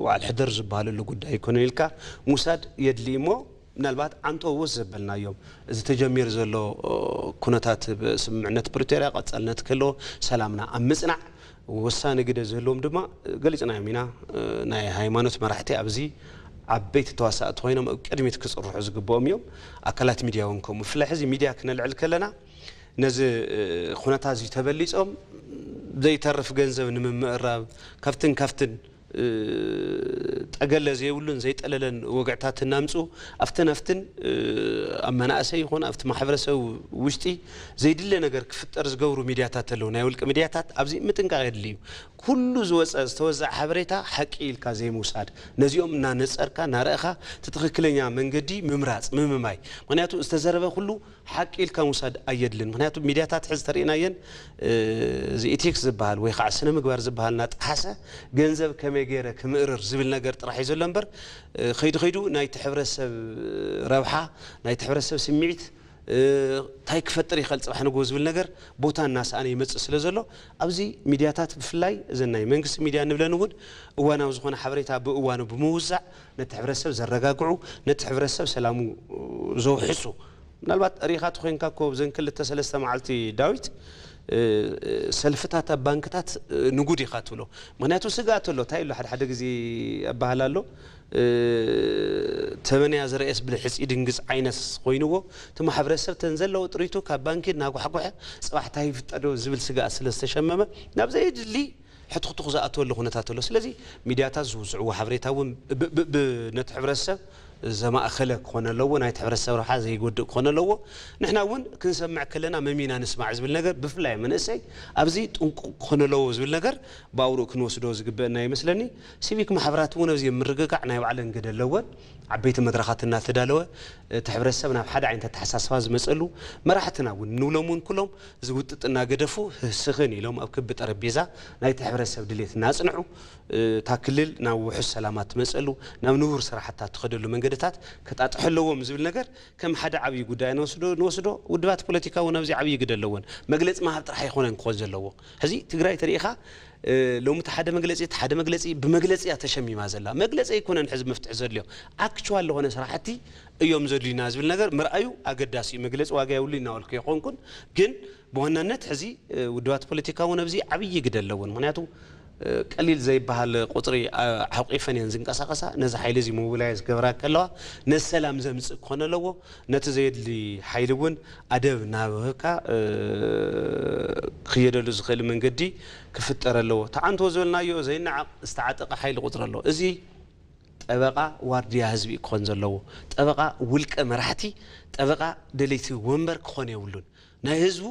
ዋዕል ሕደር ዝበሃለሉ ጉዳይ ኣይኮነን ኢልካ ምውሳድ የድሊ እሞ፣ ምናልባት ዓንቶ ወስ ዘበልናዮም፣ እዚ ተጀሚሩ ዘሎ፣ እ፣ ኩነታት ብስምምዕነት ፕሪቶርያ ቀጻልነት ክህልዎ፣ ሰላምና ኣብ ምጽናዕ፣ ወሳኒ ግደ ዝህልዎም ድማ ገሊጽናዮም ኢና። ናይ ሃይማኖት መራሕቲ ኣብዚ ዓበይቲ ተዋሳእቲ ኮይኖም ኣብ ቅድሚት ክጽርሑ ዝግብኦም እዮም። ኣካላት ሚድያ እውን ከምኡ። ብፍላይ ሕዚ ሚድያ ክነልዕል ከለና ነዚ ኩነታት እዚ ተበሊጾም ዘይተርፍ ገንዘብ ንምምእራብ ካብትን ካብትን ጠገለ ዘይብሉን ዘይጠለለን ወግዕታት እናምፅኡ ኣብትን ኣብትን ኣብ መናእሰይ ይኹን ኣብቲ ማሕበረሰብ ውሽጢ ዘይድለ ነገር ክፍጠር ዝገብሩ ሚድያታት ኣለዉ። ናይ ውልቂ ሚድያታት ኣብዚ ምጥንቃቕ የድሊ እዩ። ኩሉ ዝወፀ ዝተወዘዐ ሓበሬታ ሓቂ ኢልካ ዘይምውሳድ፣ ነዚኦም እናነፀርካ እናረእኻ እቲ ትኽክለኛ መንገዲ ምምራፅ ምምማይ። ምኽንያቱ ዝተዘረበ ኩሉ ሓቂ ኢልካ ምውሳድ ኣየድልን። ምክንያቱ ሚድያታት ሕዚ ተርእናየን እዚ ኢቲክስ ዝበሃል ወይ ከዓ ስነ ምግባር ዝበሃል እናጠሓሰ ገንዘብ ከመይ ገይረ ክምእርር ዝብል ነገር ጥራሕ እዩ ዘሎ እምበር፣ ከይዱ ከይዱ ናይቲ ሕብረተሰብ ረብሓ፣ ናይቲ ሕብረተሰብ ስምዒት እንታይ ክፈጥር ይኽእል ፅባሕ ንግሆ ዝብል ነገር ቦታ እናሰኣነ ይመፅእ ስለ ዘሎ፣ ኣብዚ ሚድያታት ብፍላይ እዘን ናይ መንግስቲ ሚድያ ንብለን እውን እዋናዊ ዝኾነ ሓበሬታ ብእዋኑ ብምውዛዕ ነቲ ሕብረተሰብ ዘረጋግዑ፣ ነቲ ሕብረተሰብ ሰላሙ ዘውሕሱ፣ ምናልባት ሪኢኻ ተኾይንካ እኮ ኣብዘን ክልተ ሰለስተ መዓልቲ ዳዊት ሰልፍታት ኣብ ባንክታት ንጉድ ኢኻ ትብሎ። ምክንያቱ ስግኣት ኣሎ። እንታይ ኣሎ ሓደ ሓደ ግዜ ኣባህላ ኣሎ፣ ተመንያ ዝረኤስ ብልሕፂ ድንግፅ ዓይነት ኮይንዎ፣ እቲ ማሕበረሰብ ተን ዘለዎ ጥሪቱ ካብ ባንኪ እናጓሕጓሐ ፅባሕ እንታይ ይፍጠዶ ዝብል ስግኣት ስለ ዝተሸመመ ናብ ዘየድሊ ሕትኽቱኽ ዝኣተወሉ ኩነታት ኣሎ። ስለዚ ሚድያታት ዝውዝዕዎ ሓበሬታ እውን ነቲ ሕብረተሰብ ዘማእኸለ ክኾነ ኣለዎ። ናይቲ ሕብረተሰብ ረብሓ ዘይጎድእ ክኾነ ኣለዎ። ንሕና እውን ክንሰምዕ ከለና መሚና ንስማዕ ዝብል ነገር ብፍላይ መንእሰይ ኣብዚ ጥንቁቕ ክኾነ ኣለዎ ዝብል ነገር ብኣውርኡ ክንወስዶ ዝግበአና ይመስለኒ። ሲቪክ ማሕበራት እውን ኣብዚ ምርግጋዕ ናይ ባዕለን ግደ ኣለወን። ዓበይቲ መድረኻት እናተዳለወ እቲ ሕብረተሰብ ናብ ሓደ ዓይነት ኣተሓሳስባ ዝመፀሉ፣ መራሕትና እውን ንብሎም እውን ኩሎም እዚ ውጥጥ እናገደፉ ስኽን ኢሎም ኣብ ክቢ ጠረጴዛ ናይቲ ሕብረተሰብ ድሌት እናፅንዑ እታ ክልል ናብ ውሑስ ሰላማት ትመፀሉ፣ ናብ ንቡር ስራሕታ ትኸደሉ መንገድታት ከጣጥሑ ኣለዎም ዝብል ነገር ከም ሓደ ዓብዪ ጉዳይ ንወስዶ ንወስዶ። ውድባት ፖለቲካ እውን ኣብዚ ዓብዪ ግደ ኣለወን። መግለፂ ምሃብ ጥራሕ ኣይኮነን ክኾን ዘለዎ። ሕዚ ትግራይ ተሪኢኻ ሎሚ እቲ ሓደ መግለፂ እቲ ሓደ መግለፂ ብመግለፂ እያ ተሸሚማ ዘላ። መግለፂ ኣይኮነን ሕዚ መፍትሒ ዘድልዮ፣ ኣክቹዋል ዝኾነ ስራሕቲ እዮም ዘድልዩና ዝብል ነገር ምርኣዩ ኣገዳሲ እዩ። መግለፂ ዋጋ የብሉ እናበልኩ የኾንኩን፣ ግን ብዋናነት ሕዚ ውድባት ፖለቲካ እውን ኣብዚ ዓብዪ ግደ ኣለውን። ምክንያቱ ቀሊል ዘይበሃል ቁፅሪ ሓቂፈን እየን ዝንቀሳቐሳ። ነዚ ሓይሊ እዚ ሞቢላይዝ ክገብራ ከለዋ ነዚ ሰላም ዘምፅእ ክኾን ኣለዎ። ነቲ ዘየድሊ ሓይሊ እውን ኣደብ እናበህካ ክየደሉ ዝኽእል መንገዲ ክፍጠር ኣለዎ። ተዓንቶ ዝበልናዮ ዘይነዓቕ ዝተዓጠቐ ሓይሊ ቁፅሪ ኣሎ። እዚ ጠበቓ ዋርድያ ህዝቢ እዩ ክኾን ዘለዎ። ጠበቓ ውልቀ መራሕቲ፣ ጠበቓ ደለይቲ ወንበር ክኾን የብሉን። ናይ ህዝቡ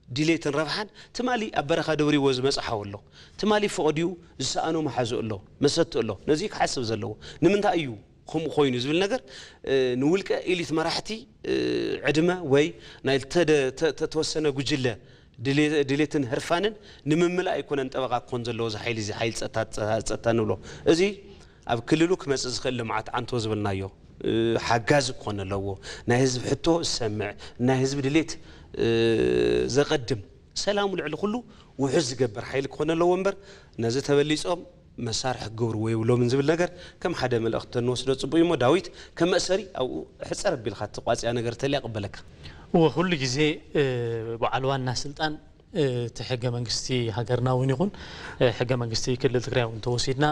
ድሌትን ረብሓን ትማሊ ኣብ በረኻ ደብሪዎ ዝመፅእ ሓው ኣሎ። ትማሊ ፈቐዲኡ ዝሰኣኖ መሓዙ ኣሎ፣ መሰቱ ኣሎ። ነዚ ክሓስብ ዘለዎ። ንምንታይ እዩ ከምኡ ኮይኑ ዝብል ነገር ንውልቀ ኢሊት መራሕቲ ዕድመ ወይ ናይ ተወሰነ ጉጅለ ድሌትን ህርፋንን ንምምላእ ኣይኮነን ጠበቓ ክኾን ዘለዎ እዚ ሓይሊ እዚ ሓይሊ ፀጥታ ንብሎ። እዚ ኣብ ክልሉ ክመፅእ ዝኽእል ልምዓት ዓንቶ ዝበልናዮ ሓጋዚ ክኾን ኣለዎ። ናይ ህዝቢ ሕቶ ዝሰምዕ፣ ናይ ህዝቢ ድሌት ዘቐድም፣ ሰላሙ ልዕሊ ኩሉ ውሑስ ዝገብር ሓይሊ ክኾን ኣለዎ እምበር ነዚ ተበሊፆም መሳርሒ ክገብርዎ የብሎምን ዝብል ነገር ከም ሓደ መልእኽቲ እንወስዶ ፅቡቅ እዩ። እሞ ዳዊት ከም መእሰሪ ኣብኡ ሕፀር ኣቢልካ እትቋፅያ ነገር ተልያ ቅበለካ። እወ ኩሉ ግዜ በዓል ዋና ስልጣን እቲ ሕገ መንግስቲ ሃገርና እውን ይኹን ሕገ መንግስቲ ክልል ትግራይ እውን ተወሲድና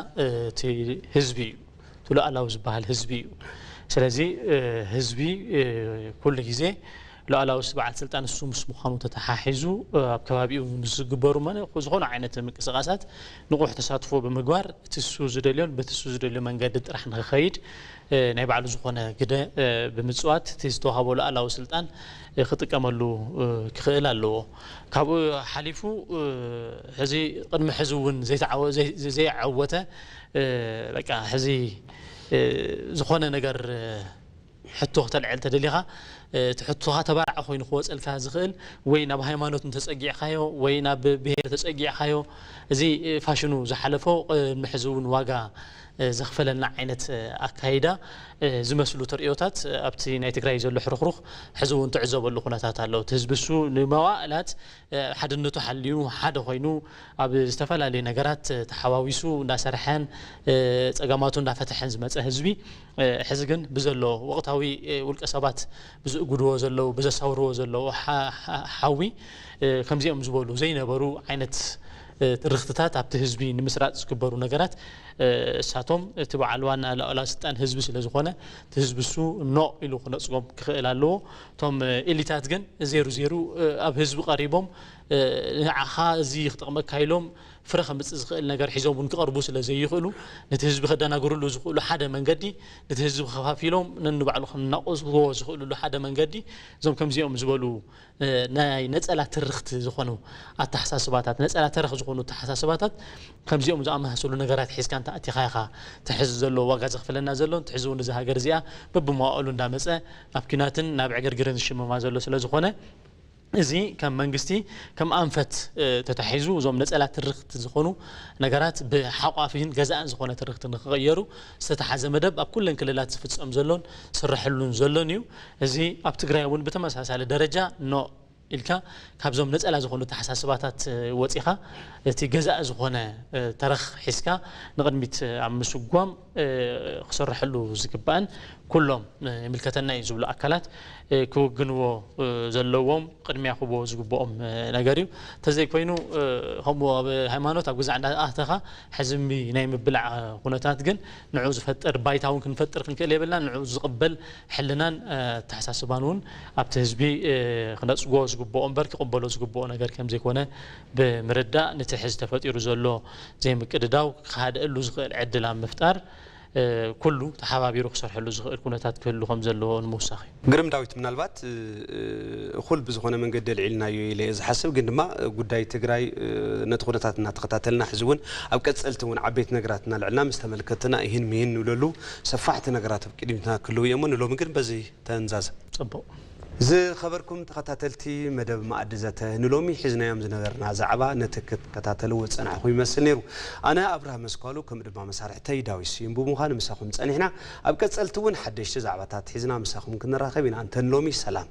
እቲ ህዝቢ እዩ፣ እቲ ሉዓላዊ ዝበሃል ህዝቢ እዩ። ስለዚ ህዝቢ ኩሉ ግዜ ሉዓላዊ ስብዓት ስልጣን እሱ ምስ ምዃኑ ተተሓሒዙ ኣብ ከባቢኡ ዝግበሩ ዝኾኑ ዓይነት ምንቅስቃሳት ንቑሕ ተሳትፎ ብምግባር እቲ እሱ ዝደልዮን በቲ እሱ ዝደልዮ መንገዲ ጥራሕ ንክኸይድ ናይ ባዕሉ ዝኾነ ግደ ብምፅዋት እቲ ዝተዋሃቦ ሉዓላዊ ስልጣን ክጥቀመሉ ክኽእል ኣለዎ። ካብኡ ሓሊፉ ሕዚ ቅድሚ ሕዚ እውን ዘይተዓወ- ዘይ- ዘይዓወተ በቃ ሕዚ ዝኾነ ነገር ሕቶ ክተልዕል ተደሊኻ እቲ ሕቶኻ ተባራዕ ኮይኑ ክወፀልካ ዝኽእል ወይ ናብ ሃይማኖት እንተፀጊዕካዮ ወይ ናብ ብሄር ተፀጊዕካዮ እዚ ፋሽኑ ዝሓለፎ ቅድሚ ሕዚ እውን ዋጋ ዘኽፈለና ዓይነት ኣካይዳ ዝመስሉ ተርእዮታት ኣብቲ ናይ ትግራይ ዘሎ ሕርኽሩኽ ሕዚ እውን ትዕዘበሉ ኩነታት ኣሎ። እቲ ህዝቢ እሱ ንመዋእላት ሓድነቱ ሓልዩ ሓደ ኮይኑ ኣብ ዝተፈላለዩ ነገራት ተሓዋዊሱ እንዳሰርሐን ፀገማቱ እንዳፈተሐን ዝመፀ ህዝቢ ሕዚ ግን ብዘሎ ወቕታዊ ውልቀ ሰባት ብዝእጉድዎ ዘለዉ ብዘሳውርዎ ዘለዉ ሓዊ ከምዚኦም ዝበሉ ዘይነበሩ ዓይነት ትርኽትታት ኣብቲ ህዝቢ ንምስራፅ ዝግበሩ ነገራት እሳቶም እቲ በዓል ዋና ላኦላ ስልጣን ህዝቢ ስለ ዝኾነ እቲ ህዝቢ እሱ ኖ ኢሉ ክነፅጎም ክኽእል ኣለዎ። እቶም ኤሊታት ግን ዜሩ ዜሩ ኣብ ህዝቢ ቀሪቦም ንዓኻ እዚ ክጠቕመካ ኢሎም ፍረ ከምጽእ ዝኽእል ነገር ሒዞም እውን ክቐርቡ ስለ ዘይኽእሉ፣ ነቲ ህዝቢ ከደናግርሉ ዝኽእሉ ሓደ መንገዲ፣ ነቲ ህዝቢ ከፋፊሎም ነንባዕሉ ክናቆስዎ ዝኽእሉሉ ሓደ መንገዲ፣ እዞም ከምዚኦም ዝበሉ ናይ ነጸላ ትርኽቲ ዝኾኑ ኣተሓሳስባታት፣ ነጸላ ተረኽ ዝኾኑ ኣተሓሳስባታት፣ ከምዚኦም ዝኣመሳሰሉ ነገራት ሒዝካ እንተ ኣቲኻ ኢኻ፣ እቲ ሕዚ ዘሎ ዋጋ ዘኽፍለና ዘሎን፣ እቲ ሕዚ እውን እዛ ሃገር እዚኣ በብመዋእሉ እንዳመጸ ናብ ኲናትን ናብ ዕግርግርን ዝሽመማ ዘሎ ስለ ዝኾነ፣ እዚ ከም መንግስቲ፣ ከም ኣንፈት ተታሒዙ፣ እዞም ነጸላ ትርኽቲ ዝኾኑ ነገራት ብሓቋፊን ገዛእን ዝኾነ ትርኽቲ ንክቕየሩ ዝተታሓዘ መደብ ኣብ ኩለን ክልላት ዝፍጸም ዘሎን ዝስረሐሉን ዘሎን እዩ። እዚ ኣብ ትግራይ እውን ብተመሳሳሊ ደረጃ ኖ ኢልካ ካብዞም ነጸላ ዝኾኑ ኣተሓሳስባታት ወጺኻ፣ እቲ ገዛእ ዝኾነ ተረኽ ሒዝካ ንቕድሚት ኣብ ምስጓም ክስረሐሉ ዝግባእን ኩሎም ይምልከተና እዩ ዝብሉ ኣካላት ክውግንዎ ዘለዎም፣ ቅድሚያ ክህብዎ ዝግብኦም ነገር እዩ። እንተዘይኮይኑ ከምኡ ኣብ ሃይማኖት ኣብ ግዛዕ እንዳኣተኻ ሕዝሚ ናይ ምብላዕ ኩነታት ግን ንዑ ዝፈጥር ባይታ እውን ክንፈጥር ክንክእል የብልና። ንዑ ዝቕበል ሕልናን ኣተሓሳስባን እውን ኣብቲ ህዝቢ ክነጽጎ ዝግብኦ እምበር ክቕበሎ ዝግብኦ ነገር ከም ዘይኮነ ብምርዳእ፣ ነቲ ሕዚ ተፈጢሩ ዘሎ ዘይምቅድዳው ክሃድአሉ ዝኽእል ዕድል ኣብ ምፍጣር ኩሉ ተሓባቢሩ ክሰርሐሉ ዝኽእል ኩነታት ክህሉ ከም ዘለዎ ንምውሳኽ እዩ። ግርም ዳዊት፣ ምናልባት እኹል ብዝኾነ መንገዲ ኣልዒልናዮ ኢለ እየ ዝሓስብ። ግን ድማ ጉዳይ ትግራይ ነቲ ኩነታት እናተኸታተልና፣ ሕዚ እውን ኣብ ቀጸልቲ እውን ዓበይቲ ነገራት እናልዕልና ምስ ተመልከትና፣ ይህን ምሂን ንብለሉ ሰፋሕቲ ነገራት ኣብ ቅድሚትና ክህልው እዮም። ንሎሚ ግን በዚ ተንዛዘ። ጽቡቕ። ዝኸበርኩም ተኸታተልቲ መደብ መኣዲ ዘተ፣ ንሎሚ ሒዝናዮም ዝነበርና ዛዕባ ነቲ ክትከታተልዎ ዝጸናሕኩም ይመስል ነይሩ። ኣነ ኣብርሃም መስኳሉ፣ ከምኡ ድማ መሳርሕተይ ዳዊት ስዩም ብምዃን ምሳኹም ጸኒሕና። ኣብ ቀጸልቲ እውን ሓደሽቲ ዛዕባታት ሒዝና ምሳኹም ክንራኸብ ኢና። እንተ ንሎሚ ሰላም።